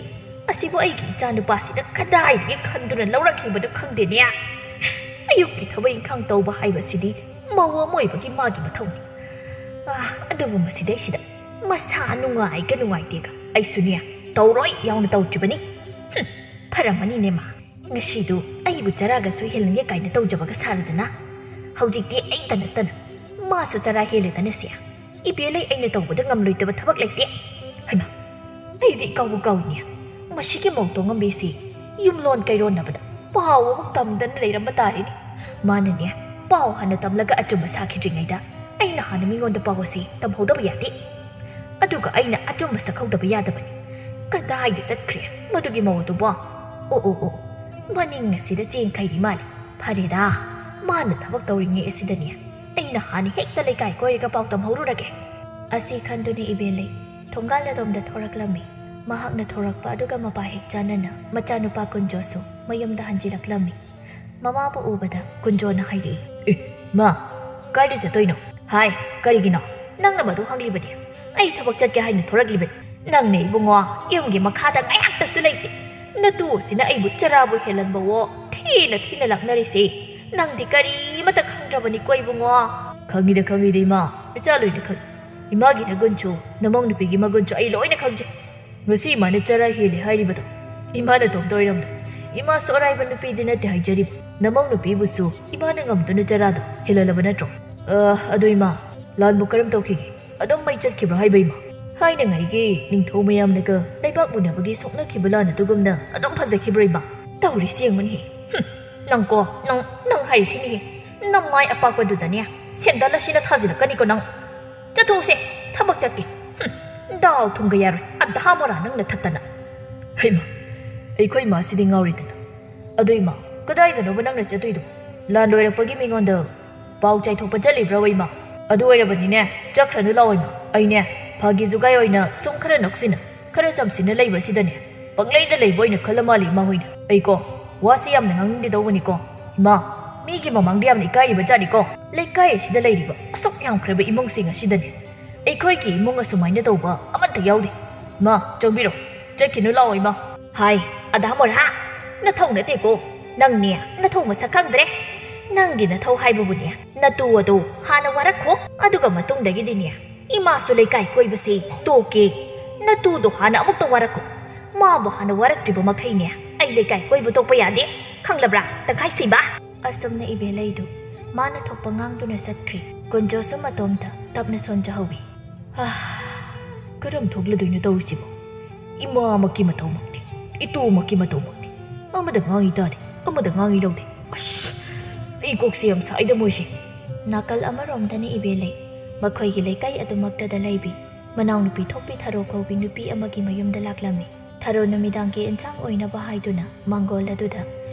ꯑꯁꯤꯕꯨ ꯑꯩꯒꯤ ꯏꯆꯥ ꯅꯨꯄꯥꯁꯤꯅ ꯀꯗꯥꯏꯗꯒꯤ ꯈꯟꯗꯨꯅ ꯂꯧꯔꯛꯈꯤꯕꯅꯣ ꯈꯪꯗꯦꯅꯦ꯫ ꯑꯌꯨꯛꯀꯤ ꯊꯕꯛ ꯏꯪꯈꯥꯡ ꯇꯧꯕ ꯍꯥꯏꯕꯁꯤꯗꯤ ꯃꯧ ꯑꯃ ꯑꯣꯏꯕꯒꯤ ꯃꯥꯒꯤ ꯃꯊꯧꯅꯤ꯫ ꯑꯥ, ꯑꯗꯨꯕꯨ ꯃꯁꯤꯗꯩꯁꯤꯗ ꯃꯁꯥ ꯅꯨꯡꯉꯥꯏꯒ ꯅꯨꯡꯉꯥꯏꯇꯦꯒ ꯑꯩꯁꯨꯅꯦ ꯇꯧꯔꯣꯏ ꯌꯥꯎꯅ ꯇꯧꯗ꯭ꯔꯤꯕꯅꯤ꯫ ꯍꯨꯝ, ꯐꯔꯝꯃꯅꯤꯅꯦ ꯃꯥ꯫ ꯉꯁꯤꯗꯨ ꯑꯩꯕꯨ ꯆꯔꯥꯒꯁꯨ ꯍꯦꯜꯂꯅꯤ ꯀꯥꯏꯅ ꯇꯧꯖꯕꯒ ꯁꯥꯔꯗꯅ꯫ ꯍꯧꯖꯤꯛꯇꯤ ꯑꯩꯇ ꯅꯠꯇꯅ ꯃꯥꯁꯨ ꯆꯔꯥ ꯍꯦꯜꯂꯦꯗꯅ ꯁꯦ꯫ ꯏꯕꯦꯂꯩ ꯑꯩꯅ ꯇꯧꯕꯗ ꯉꯝꯂꯣꯏꯗꯕ ꯊꯕꯛ ꯂꯩꯇꯦ꯫ ꯍꯩꯃꯥ, ꯑꯩꯗꯤ ꯏꯀꯥꯎꯕꯨ ꯀꯥꯎꯏꯅꯦ꯫ ꯃꯁꯤꯒꯤ ꯃꯧ ꯇꯣꯡꯉꯝꯕꯤꯁꯤ ꯌꯨꯝꯂꯣꯟ ꯀꯩꯔꯣꯟꯅꯕꯗ ꯄꯥꯎ ꯑꯃꯨꯛ ꯇꯝꯗꯅ ꯂꯩꯔꯝꯕ ꯇꯥꯔꯦꯅꯦ꯫ ꯃꯥꯅꯅꯦ ꯄꯥꯎ ꯍꯥꯟꯅ ꯇꯝꯂꯒ ꯑꯆꯨꯝꯕ ꯁꯥꯈꯤꯗ꯭ꯔꯤꯉꯩꯗ ꯑꯩꯅ ꯍꯥꯟꯅ ꯃꯤꯉꯣꯟꯗ ꯄꯥꯎ ꯑꯁꯤ ꯇꯝꯍꯧꯗꯕ ꯌꯥꯗꯦ꯫ ꯑꯗꯨꯒ ꯑꯩꯅ ꯑꯆꯨꯝꯕ ꯁꯛꯍꯧꯗꯕ ꯌꯥꯗꯕꯅꯤ꯫ ꯀꯗꯥꯏꯗ ꯆꯠꯈ꯭ꯔꯦ ꯃꯗꯨꯒꯤ ꯃꯧ ꯑꯗꯨꯕꯣ? ꯑꯣ, ꯑꯣ, ꯑꯣ, ꯃꯅꯤꯡ ꯑꯁꯤꯗ ꯆꯦꯟꯈꯩꯔꯤ ꯃꯥꯜꯂꯦ꯫ ꯐꯔꯦꯗ, ꯃꯥꯅ ꯊꯕꯛ ꯇꯧꯔꯤꯉꯩ ꯑꯁꯤꯗꯅꯦ ꯑꯩꯅ ꯍꯥꯟꯅ ꯍꯦꯛꯇ ꯂꯩꯀꯥꯏ ꯀꯣꯏꯔꯒ ꯄꯥꯎ ꯇꯝꯍꯧꯔꯨꯔꯒꯦ꯫ ꯑꯁꯤ ꯈꯟꯗꯨꯅ ꯏꯕꯦꯂꯩ ꯊꯣꯡꯒꯥꯜ ꯑꯗꯣꯝꯗ ꯊꯣꯔꯛꯂꯝꯃꯤ꯫ ꯃꯍꯥꯛꯅ ꯊꯣꯔꯛꯄ ꯑꯗꯨꯒ ꯃꯄꯥ ꯍꯦꯛ ꯆꯥꯟꯅꯅ ꯃꯆꯥꯅꯨꯄꯥ ꯀꯨꯟꯖꯣꯁꯨ ꯃꯌꯨꯝꯗ ꯍꯟꯖꯤꯜꯂꯛꯂꯝꯃꯤ꯫ ꯃꯃꯥꯕꯨ ꯎꯕꯗ ꯀꯨꯟꯖꯣꯅ ꯍꯥꯏꯔꯛꯏ, "ꯑꯦ, ꯃꯥ, ꯀꯥꯏꯗ ꯆꯠꯇꯣꯏꯅꯣ?" "ꯍꯥꯏ, ꯀꯔꯤꯒꯤꯅꯣ? ꯅꯪꯅ ꯃꯗꯨ ꯍꯪꯂꯤꯕꯗꯤ? ꯑꯩ ꯊꯕꯛ ꯆꯠꯀꯦ ꯍꯥꯏꯅ ꯊꯣꯔꯛꯂꯤꯕꯅꯤ꯫ ꯅꯪꯅ ꯏꯕꯨꯡꯉꯣ ꯌꯨꯝꯒꯤ ꯃꯈꯥꯗ ꯉꯥꯏꯍꯥꯛꯇꯁꯨ ꯂꯩꯇꯦ꯫ ꯅꯇꯨ ꯑꯁꯤꯅ ꯑꯩꯕꯨ ꯆꯔꯥꯕꯨ ꯍꯦꯜꯍꯟꯕꯋꯣ, ꯊꯤꯅ ꯊꯤꯅ ꯂꯥꯛꯅꯔꯤꯁꯦ꯫ ꯅꯪꯗꯤ ꯀꯔꯤꯃꯇ ꯈꯪꯗ꯭ꯔꯕꯅꯤꯀꯣ ꯏꯕꯨꯡꯉꯣ?" "ꯈꯪꯉꯤꯗ, ꯈꯪꯉꯤꯗ ꯏꯃꯥ, ꯏꯆꯥ ꯂꯣꯏꯅ ꯈꯪꯉꯤ꯫ ꯏꯃꯥꯒꯤ ꯅꯒꯨꯟꯁꯨ, ꯅꯃꯧ ꯅꯨꯄꯤꯒꯤ ꯃꯒꯨꯟꯁꯨ ꯑꯩ ꯂꯣꯏꯅ ꯈꯪꯖꯩ꯫ ꯉꯁꯤ ꯏꯃꯥꯅ ꯆꯔꯥ ꯍꯦꯜꯂꯦ ꯍꯥꯏꯔꯤꯕꯗꯣ ꯏꯃꯥ ꯅꯇꯣꯝꯇ ꯑꯣꯏꯔꯝꯗꯣ꯫ ꯏꯃꯥꯁꯨ ꯑꯔꯥꯏꯕ ꯅꯨꯄꯤꯗꯤ ꯅꯠꯇꯦ ꯍꯥꯏꯖꯔꯤꯕ꯫ ꯅꯃꯧ ꯅꯨꯄꯤꯕꯨꯁꯨ ꯏꯃꯥꯅ ꯉꯝꯗꯨꯅ ꯆꯔꯥꯗꯣ ꯍꯦꯜꯍꯜꯂꯕ ꯅꯠꯇ꯭ꯔꯣ?" "ꯑ, ꯑꯗꯣ ꯏꯃꯥ, ꯂꯥꯟꯕꯨ ꯀꯔꯝ ꯇꯧꯈꯤꯒꯦ? ꯑꯗꯨꯝ ꯃꯩ ꯆꯠꯈꯤꯕ꯭ꯔꯣ ꯍꯥꯏꯕ ꯏꯃꯥ? ꯊꯥꯏꯅꯉꯥꯏꯒꯤ ꯅꯤꯡꯊꯧ ꯃꯌꯥꯝꯅꯒ ꯂꯩꯕꯥꯛ ꯃꯨꯟꯅꯕꯒꯤ ꯁꯣꯛꯅꯈꯤꯕ ꯂꯥꯟ ꯑꯗꯨꯒꯨꯝꯅ ꯑꯗꯨꯝ ꯐꯖꯈꯤꯕ꯭ꯔꯣ ꯏꯃꯥ? ꯇꯧꯔꯤꯁꯤ ꯌꯦꯡꯉꯨꯅꯦꯍꯦ꯫ ꯍꯨꯝ, ꯅꯪꯀꯣ, ꯅꯪ, ꯅꯪ ꯍꯥꯏꯔꯤꯁꯤꯅꯦꯍꯦ꯫ ꯅꯃꯥꯏ ꯑꯄꯥꯛꯄꯗꯨꯗꯅꯦ ꯁꯦꯟꯗꯜ ꯑꯁꯤꯅ ꯊꯥꯖꯤꯜꯂꯛꯀꯅꯤꯀꯣ ꯅꯪ꯫ ꯆꯠꯊꯣꯛꯎꯁꯦ, ꯊꯕꯛ ꯆꯠꯀꯦ꯫ ꯍꯨꯝ, ꯗꯥꯎ ꯊꯨꯝꯒ ꯌꯥꯔꯣꯏ, ꯑꯙꯥ ꯃꯣꯔꯥ ꯅꯪ ꯅꯊꯠꯇꯅ꯫ ꯍꯩꯃꯥ, ꯑꯩꯈꯣꯏ ꯏꯃꯥꯁꯤꯗꯤ ꯉꯥꯎꯔꯦꯗꯅ꯫ ꯑꯗꯨ ꯏꯃꯥ, ꯀꯗꯥꯏꯗꯅꯣꯕ ꯅꯪꯅ ꯆꯠꯇꯣꯏꯗꯣ? ꯂꯥꯟ ꯂꯣꯏꯔꯛꯄꯒꯤ ꯃꯤꯉꯣꯟꯗ ꯄꯥꯎ ꯆꯥꯏꯊꯣꯛꯄ ꯆꯠꯂꯤꯕ꯭ꯔꯥ ꯏꯃꯥ? ꯑꯗꯨ ꯑꯣꯏꯔꯕꯅꯤꯅꯦ, ꯆꯠꯈ꯭ꯔꯅꯨ ꯂꯥꯛꯑꯣ ꯏꯃꯥ꯫ ꯑꯩꯅꯦ, ꯐꯥꯒꯤ ꯖꯨꯒꯥꯏ ꯑꯣꯏꯅ ꯁꯨꯝ ꯈꯔ ꯅꯣꯛꯁꯤꯟꯅ, ꯈꯔ ꯆꯝꯁꯤꯟꯅ ꯂꯩꯕꯁꯤꯗꯅꯦ, ꯄꯪꯂꯩꯗ ꯂꯩꯕ ꯑꯣꯏꯅ ꯈꯜꯂ ꯃꯥꯜꯂꯤ ꯏꯃꯥ ꯍꯣꯏꯅ꯫ ꯑꯩꯀꯣ, ꯋꯥꯁꯤ ꯌꯥꯝꯅ ꯉꯥꯡꯅꯤꯡꯗꯦ ꯇꯧꯕꯅꯤꯀꯣ꯫ ꯏꯃꯥ, ꯃꯤꯒꯤ ꯃꯃꯥꯡꯗ ꯌꯥꯝꯅ ꯏꯀꯥꯏꯔꯤꯕ ꯖꯥꯠꯅꯤꯀꯣ꯫ ꯂꯩꯀꯥꯏ ꯑꯁꯤꯗ ꯂꯩꯔꯤꯕ ꯑꯁꯨꯛ ꯌꯥꯝꯈ꯭ꯔꯕ ꯏꯃꯨꯡꯁꯤꯡ ꯑꯁꯤꯗꯅꯦ, ꯑꯩꯈꯣꯏꯒꯤ ꯏꯃꯨꯡ ꯑꯁꯨꯃꯥꯏꯅ ꯇꯧꯕ ꯑꯃꯠꯇ ꯌꯥꯎꯗꯦ꯫ ꯏꯃꯥ, ꯆꯪꯕꯤꯔꯣ꯫ ꯆꯠꯈꯤꯅꯨ ꯂꯥꯛꯑꯣ ꯏꯃꯥ꯫ ꯍꯥꯏ, ꯑꯗꯥ ꯃꯣꯔꯥ, ꯅꯊꯧ ꯅꯠꯇꯦꯀꯣ꯫ ꯅꯪꯅꯦ, ꯅꯊꯧ ꯃꯁꯛ ꯈꯪꯗ꯭ꯔꯦ꯫ ꯅꯪꯒꯤ ꯅꯊꯧ ꯍꯥꯏꯕꯕꯨꯅꯦ, ꯅꯇꯨ ꯑꯗꯣ ꯍꯥꯟꯅ ꯋꯥꯔꯛꯈꯣ, ꯑꯗꯨꯒ ꯃꯇꯨꯡꯗꯒꯤꯗꯤꯅꯦ, ꯏꯃꯥꯁꯨ ꯂꯩꯀꯥꯏ ꯀꯣꯏꯕꯁꯦ ꯇꯣꯛꯀꯦ꯫ ꯅꯇꯨꯗꯣ ꯍꯥꯟꯅ ꯑꯃꯨꯛꯇ ꯋꯥꯔꯛꯈꯣ꯫ ꯃꯥꯕꯨ ꯍꯥꯟꯅ ꯋꯥꯔꯛꯇ꯭ꯔꯤꯕ ꯃꯈꯩꯅꯦ, ꯑꯩ ꯂꯩꯀꯥꯏ ꯀꯣꯏꯕ ꯇꯣꯛꯄ ꯌꯥꯗꯦ꯫ ꯈꯪꯂꯕ꯭ꯔꯥ, ꯇꯪꯈꯥꯏ ꯁꯤꯕ? ꯑꯁꯨꯝꯅ ꯏꯕꯦꯂꯩꯗꯨ ꯃꯥꯅ ꯊꯣꯛꯄ ꯉꯥꯡꯗꯨꯅ ꯆꯠꯈ꯭ꯔꯤ꯫ ꯀꯨꯟꯖꯣꯁꯨ ꯃꯇꯣꯝꯇ ꯇꯞꯅ ꯁꯣꯟꯖꯍꯧꯏ꯫ "ꯍꯥ, ꯀꯔꯝ ꯊꯣꯛꯂꯗꯣꯏꯅꯣ ꯇꯧꯔꯤꯁꯤꯕꯣ? ꯏꯃꯥꯃꯛꯀꯤ ꯃꯇꯧꯃꯛꯅꯤ, ꯏꯇꯨꯃꯛꯀꯤ ꯃꯇꯧꯃꯛꯅꯤ꯫ ꯑꯃꯗ ꯉꯥꯡꯉꯤ ꯇꯥꯗꯦ, ꯑꯃꯗ ꯉꯥꯡꯉꯤ ꯂꯧꯗꯦ꯫ ꯑꯁ!" ꯏꯀꯣꯛꯁꯤ ꯌꯥꯝ ꯁꯥꯏꯗ ꯃꯣꯏꯁꯦ꯫ ꯅꯥꯀꯜ ꯑꯃꯔꯣꯝꯗꯅ ꯏꯕꯦꯂꯩ, ꯃꯈꯣꯏꯒꯤ ꯂꯩꯀꯥꯏ ꯑꯗꯨꯃꯛꯇꯗ ꯂꯩꯕꯤ ꯃꯅꯥꯎꯅꯨꯄꯤ ꯊꯣꯛꯄꯤ ꯊꯔꯣ ꯀꯧꯕꯤ ꯅꯨꯄꯤ ꯑꯃꯒꯤ ꯃꯌꯨꯝꯗ ꯂꯥꯛꯂꯝꯃꯤ꯫ ꯊꯔꯣ ꯅꯨꯃꯤꯗꯥꯡꯒꯤ ꯏꯟꯁꯥꯡ ꯑꯣꯏꯅꯕ ꯍꯥꯏꯗꯨꯅ ꯃꯥꯡꯒꯣꯜ ꯑꯗꯨꯗ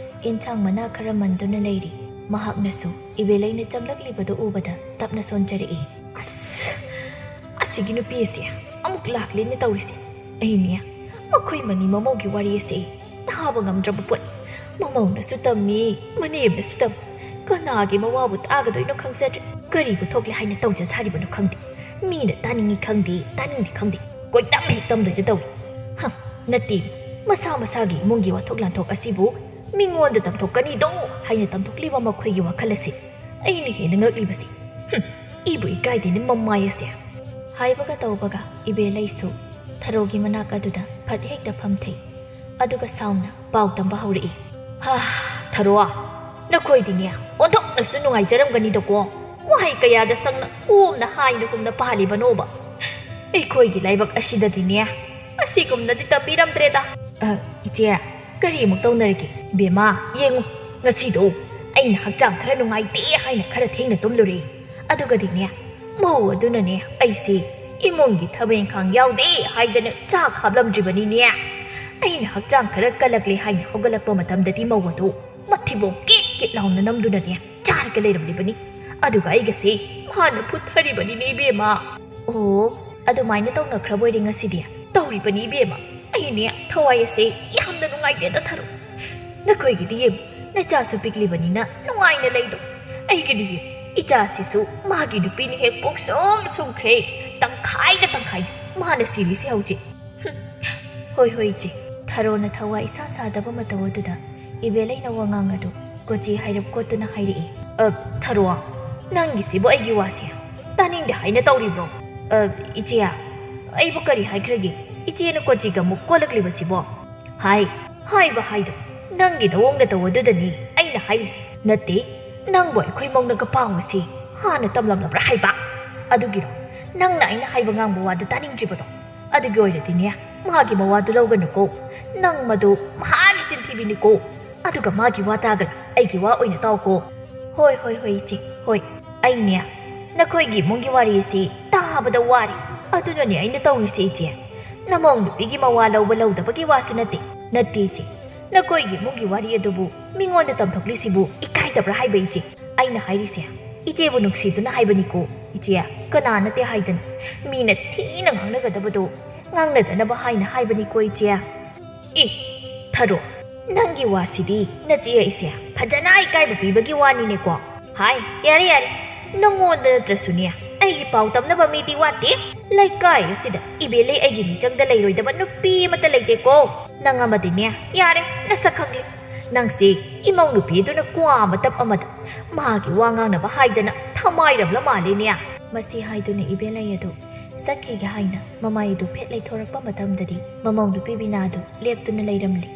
ꯏꯟꯁꯥꯡ ꯃꯅꯥ ꯈꯔ ꯃꯟꯗꯨꯅ ꯂꯩꯔꯤ꯫ ꯃꯍꯥꯛꯅꯁꯨ ꯏꯕꯦꯂꯩꯅ ꯆꯪꯂꯛꯂꯤꯕꯗꯨ ꯎꯕꯗ ꯇꯞꯅ ꯁꯣꯟꯖꯔꯛꯏ꯫ "ꯑꯁ, ꯑꯁꯤꯒꯤ ꯅꯨꯄꯤ ꯑꯁꯤ ꯑꯃꯨꯛ ꯂꯥꯛꯂꯦꯅ ꯇꯧꯔꯤꯁꯦ꯫ ꯑꯩꯅꯦ, ꯃꯈꯣꯏ ꯃꯅꯤ ꯃꯃꯧꯒꯤ ꯋꯥꯔꯤ ꯑꯁꯤ ꯇꯥꯕ ꯉꯝꯗ꯭ꯔꯕ ꯄꯣꯠ꯫ ꯃꯃꯧꯅꯁꯨ ꯇꯝꯃꯤ, ꯃꯅꯦꯝꯅꯁꯨ ꯇꯝꯃꯤ꯫ ꯀꯅꯥꯒꯤ ꯃꯋꯥꯕꯨ ꯇꯥꯒꯗꯣꯏꯅꯣ ꯈꯪꯖꯗ꯭ꯔꯦ꯫ ꯀꯔꯤꯕꯨ ꯊꯣꯛꯂꯦ ꯍꯥꯏꯅ ꯇꯧꯖ ꯁꯥꯔꯤꯕꯅꯣ ꯈꯪꯗꯦ꯫ ꯃꯤꯅ ꯇꯥꯅꯤꯡꯉꯤ ꯈꯪꯗꯦ, ꯇꯥꯅꯤꯡꯗꯦ ꯈꯪꯗꯦ꯫ ꯀꯣꯏꯇꯝ ꯍꯦꯛ ꯇꯝꯗꯣꯏꯗ ꯇꯧꯏ꯫ ꯍ, ꯅꯠꯇꯦ, ꯃꯁꯥ ꯃꯁꯥꯒꯤ ꯏꯃꯨꯡꯒꯤ ꯋꯥꯊꯣꯛ ꯂꯥꯟꯊꯣꯛ ꯑꯁꯤꯕꯨ ꯃꯤꯉꯣꯟꯗ ꯇꯝꯊꯣꯛꯀꯅꯤꯗꯣ ꯍꯥꯏꯅ ꯇꯝꯊꯣꯛꯂꯤꯕ ꯃꯈꯣꯏꯒꯤ ꯋꯥꯈꯜ ꯑꯁꯤ ꯑꯩꯅ ꯍꯦꯟꯅ ꯉꯛꯂꯤꯕꯁꯤ꯫ ꯍꯨꯝ, ꯏꯕꯨ ꯏꯀꯥꯏꯗꯦꯅꯦ ꯃꯃꯥꯏ ꯑꯁꯦ"꯫ ꯍꯥꯏꯕꯒ ꯇꯧꯕꯒ ꯏꯕꯦꯂꯩꯁꯨ ꯊꯔꯣꯒꯤ ꯃꯅꯥꯛ ꯑꯗꯨꯗ ꯐꯠ ꯍꯦꯛꯇ ꯐꯝꯊꯩ꯫ ꯑꯗꯨꯒ ꯁꯥꯎꯅ ꯄꯥꯎ ꯇꯝꯕ ꯍꯧꯔꯛꯏ꯫ "ꯍꯥ, ꯊꯔꯣ, ꯅꯈꯣꯏꯗꯤꯅꯦ ꯑꯣꯟꯊꯣꯛꯅꯁꯨ ꯅꯨꯡꯉꯥꯏꯖꯔꯝꯒꯅꯤꯗꯀꯣ꯫ ꯋꯥꯍꯩ ꯀꯌꯥꯗ ꯁꯪꯅ ꯀꯣꯝꯅ ꯍꯥꯏꯅ ꯍꯨꯝꯅ ꯄꯥꯜꯂꯤꯕꯅꯣꯕ꯫ ꯑꯩꯈꯣꯏꯒꯤ ꯂꯥꯏꯕꯛ ꯑꯁꯤꯗꯗꯤꯅꯦ ꯑꯁꯤꯒꯨꯝꯅꯗꯤ ꯇꯝꯕꯤꯔꯝꯗ꯭ꯔꯦꯗ"꯫ "ꯑ, ꯏꯆꯦ, ꯀꯔꯤꯃꯨꯛ ꯇꯧꯅꯔꯒꯦ?" "ꯕꯦꯝꯃ, ꯌꯦꯡꯉꯨ, ꯉꯁꯤꯗꯣ ꯑꯩꯅ ꯍꯛꯆꯥꯡ ꯈꯔ ꯅꯨꯡꯉꯥꯏꯇꯦ ꯍꯥꯏꯅ ꯈꯔ ꯊꯦꯡꯅ ꯇꯨꯝꯂꯨꯔꯦ꯫ ꯑꯗꯨꯒꯗꯤꯅꯦ, ꯃꯧ ꯑꯗꯨꯅꯅꯦ ꯑꯩꯁꯦ ꯏꯃꯨꯡꯒꯤ ꯊꯕꯛ ꯏꯪꯈꯥꯡ ꯌꯥꯎꯗꯦ ꯍꯥꯏꯗꯅ ꯆꯥꯛ ꯍꯥꯞꯂꯝꯗ꯭ꯔꯤꯕꯅꯤꯅꯦ꯫ ꯑꯩꯅ ꯍꯛꯆꯥꯡ ꯈꯔ ꯀꯜꯂꯛꯂꯦ ꯍꯥꯏꯅ ꯍꯧꯒꯠꯂꯛꯄ ꯃꯇꯝꯗꯗꯤ ꯃꯧ ꯑꯗꯨ ꯃꯊꯤꯕꯣꯡ ꯀꯤꯠ ꯀꯤꯠ ꯂꯥꯎꯅ ꯅꯝꯗꯨꯅꯅꯦ ꯆꯥꯔꯒ ꯂꯩꯔꯝꯂꯤꯕꯅꯤ꯫ ꯑꯗꯨꯒ ꯑꯩꯒꯁꯦ ꯃꯥꯅ ꯐꯨꯊꯔꯤꯕꯅꯤꯅꯦ ꯏꯕꯦꯝꯃ"꯫ "ꯑꯣ, ꯑꯗꯨꯃꯥꯏꯅ ꯇꯧꯅꯈ꯭ꯔꯕꯣꯏꯔꯦ ꯉꯁꯤꯗꯤ?" "ꯇꯧꯔꯤꯕꯅꯤ ꯏꯕꯦꯝꯃ꯫ ꯑꯩꯅꯦ ꯊꯋꯥꯏ ꯑꯁꯦ ꯌꯥꯝꯅ ꯅꯨꯡꯉꯥꯏꯇꯦꯗ ꯊꯔꯣ꯫ ꯅꯈꯣꯏꯒꯤꯗꯤ ꯌꯦꯡꯉꯨ, ꯅꯆꯥꯁꯨ ꯄꯤꯛꯂꯤꯕꯅꯤꯅ ꯅꯨꯡꯉꯥꯏꯅ ꯂꯩꯗꯣ꯫ ꯑꯩꯒꯤꯗꯤ ꯌꯦꯡꯉꯨ, ꯏꯆꯥꯁꯤꯁꯨ ꯃꯥꯒꯤ ꯅꯨꯄꯤꯅ ꯍꯦꯛ ꯄꯣꯛ ꯁꯨꯝ ꯁꯨꯝꯈ꯭ꯔꯦ꯫ ꯇꯪꯈꯥꯏꯗ ꯇꯪꯈꯥꯏ ꯃꯥꯅ ꯁꯤꯔꯤꯁꯦ ꯍꯧꯖꯤꯛ"꯫ "ꯍꯨꯝ, ꯍꯣꯏ, ꯍꯣꯏ, ꯏꯆꯦ"꯫ ꯊꯔꯣꯅ ꯊꯋꯥꯏ ꯏꯁꯥ ꯁꯥꯗꯕ ꯃꯇꯧ ꯑꯗꯨꯗ ꯏꯕꯦꯂꯩꯅ ꯋꯥꯉꯥꯡ ꯑꯗꯨ ꯀꯣꯆꯤ ꯍꯥꯏꯔꯞ ꯀꯣꯠꯇꯨꯅ ꯍꯥꯏꯔꯛꯏ꯫ "ꯑ, ꯊꯔꯣ, ꯅꯪꯒꯤꯁꯤꯕꯨ ꯑꯩꯒꯤ ꯋꯥꯁꯦ ꯇꯥꯅꯤꯡꯗꯦ ꯍꯥꯏꯅ ꯇꯧꯔꯤꯕ꯭ꯔꯣ?" "ꯑ, ꯏꯆꯦ, ꯑꯩꯕꯨ ꯀꯔꯤ ꯍꯥꯏꯈ꯭ꯔꯒꯦ? ꯏꯆꯦꯅ ꯀꯣꯆꯤꯒ ꯑꯃꯨꯛ ꯀꯣꯜꯂꯛꯂꯤꯕꯁꯤꯕꯣ?" "ꯍꯥꯏ, ꯍꯥꯏꯕ ꯍꯥꯏꯗꯣ ꯅꯪꯒꯤ ꯅꯋꯣꯡ ꯅꯇꯧ ꯑꯗꯨꯗꯅꯤ ꯑꯩꯅ ꯍꯥꯏꯔꯤꯁꯦ꯫ ꯅꯠꯇꯦ, ꯅꯪꯕꯨ ꯑꯩꯈꯣꯏ ꯃꯧꯅꯒ ꯄꯥꯎ ꯑꯁꯤ ꯍꯥꯟꯅ ꯇꯝꯂꯝꯂꯕ꯭ꯔꯥ ꯍꯥꯏꯕ? ꯑꯗꯨꯒꯤꯔꯣ ꯅꯪꯅ ꯑꯩꯅ ꯍꯥꯏꯕ ꯉꯥꯡꯕ ꯋꯥꯗ ꯇꯥꯅꯤꯡꯗ꯭ꯔꯤꯕꯗꯣ? ꯑꯗꯨꯒꯤ ꯑꯣꯏꯔꯗꯤꯅꯦ, ꯃꯥꯒꯤ ꯃꯋꯥꯗꯨ ꯂꯧꯒꯅꯨꯀꯣ꯫ ꯅꯪ ꯃꯗꯨ ꯃꯍꯥꯛꯀꯤ ꯆꯤꯟꯊꯤꯕꯤꯅꯤꯀꯣ꯫ ꯑꯗꯨꯒ ꯃꯥꯒꯤ ꯋꯥ ꯇꯥꯒꯅꯨ, ꯑꯩꯒꯤ ꯋꯥ ꯑꯣꯏꯅ ꯇꯥꯎꯀꯣ"꯫ ꯍꯣꯏ, ꯍꯣꯏ, ꯍꯣꯏ, ꯏꯆꯦ, ꯍꯣꯏ꯫ ꯑꯩꯅꯦ, ꯅꯈꯣꯏꯒꯤ ꯏꯃꯨꯡꯒꯤ ꯋꯥꯔꯤꯁꯤ ꯇꯥꯕꯗ ꯋꯥꯔꯦ꯫ ꯑꯗꯨꯅꯅꯦ ꯑꯩꯅ ꯇꯧꯔꯤꯁꯦ, ꯏꯆꯦ꯫ ꯅꯃꯧ ꯅꯨꯄꯤꯒꯤ ꯃꯋꯥ ꯂꯧꯕ ꯂꯧꯗꯕꯒꯤ ꯋꯥꯁꯨ ꯅꯠꯇꯦ, ꯅꯠꯇꯦ, ꯏꯆꯦ꯫ ꯅꯈꯣꯏꯒꯤ ꯏꯃꯨꯡꯒꯤ ꯋꯥꯔꯤ ꯑꯗꯨꯕꯨ ꯃꯤꯉꯣꯟꯗ ꯇꯝꯊꯣꯛꯂꯤꯁꯤꯕꯨ ꯏꯀꯥꯏꯗꯕ꯭ꯔꯥ ꯍꯥꯏꯕ, ꯏꯆꯦ? ꯑꯩꯅ ꯍꯥꯏꯔꯤꯁꯦ, ꯏꯆꯦꯕꯨ ꯅꯨꯡꯁꯤꯗꯨꯅ ꯍꯥꯏꯕꯅꯤꯀꯣ, ꯏꯆꯦ꯫ ꯀꯅꯥ ꯅꯠꯇꯦ ꯍꯥꯏꯗꯅ? ꯃꯤꯅ ꯊꯤꯅ ꯉꯥꯡꯅꯒꯗꯕꯗꯣ ꯉꯥꯡꯅꯗꯅꯕ ꯍꯥꯏꯅ ꯍꯥꯏꯕꯅꯤꯀꯣ, ꯏꯆꯦ꯫ ꯏ, ꯊꯔꯣ, ꯅꯪꯒꯤ ꯋꯥꯁꯤꯗꯤ ꯅꯆꯦ ꯑꯩꯁꯦ ꯐꯖꯅ ꯏꯀꯥꯏꯕ ꯄꯤꯕꯒꯤ ꯋꯥꯅꯤꯅꯦꯀꯣ꯫ ꯍꯥꯏ, ꯌꯥꯔꯦ, ꯌꯥꯔꯦ, ꯅꯪꯉꯣꯟꯗ ꯅꯠꯇ꯭ꯔꯁꯨꯅꯦ, ꯑꯩꯒꯤ ꯄꯥꯎ ꯇꯝꯅꯕ ꯃꯤꯗꯤ ꯋꯥꯠꯇꯦ꯫ ꯂꯩꯀꯥꯏ ꯑꯁꯤꯗ ꯏꯕꯦꯜꯂꯩ ꯑꯩꯒꯤ ꯃꯤꯆꯪꯗ ꯂꯩꯔꯣꯏꯗꯕ ꯅꯨꯄꯤ ꯑꯃꯠꯇ ꯂꯩꯇꯦꯀꯣ꯫ ꯅꯪ ꯑꯃꯗꯤꯅꯦ, ꯌꯥꯔꯦ, ꯅꯁꯛ ꯈꯪꯂꯦ꯫ ꯅꯪꯁꯦ ꯏꯃꯧ ꯅꯨꯄꯤ ꯑꯗꯨꯅ ꯀ꯭ꯋꯥ ꯃꯇꯞ ꯑꯃꯗ ꯃꯥꯒꯤ ꯋꯥ ꯉꯥꯡꯅꯕ ꯍꯥꯏꯗꯅ ꯊꯃꯥꯏꯔꯝꯂ ꯃꯥꯜꯂꯦꯅꯦ꯫ ꯃꯁꯤ ꯍꯥꯏꯗꯨꯅ ꯏꯕꯦꯜꯂꯩ ꯑꯗꯨ ꯆꯠꯈꯤꯒꯦ ꯍꯥꯏꯅ ꯃꯃꯥꯏ ꯑꯗꯨ ꯐꯦꯠ ꯂꯩꯊꯣꯔꯛꯄ ꯃꯇꯝꯗꯗꯤ, ꯃꯃꯧ ꯅꯨꯄꯤ ꯕꯤꯅꯥꯗꯨ ꯂꯦꯞꯇꯨꯅ ꯂꯩꯔꯝꯂꯤ꯫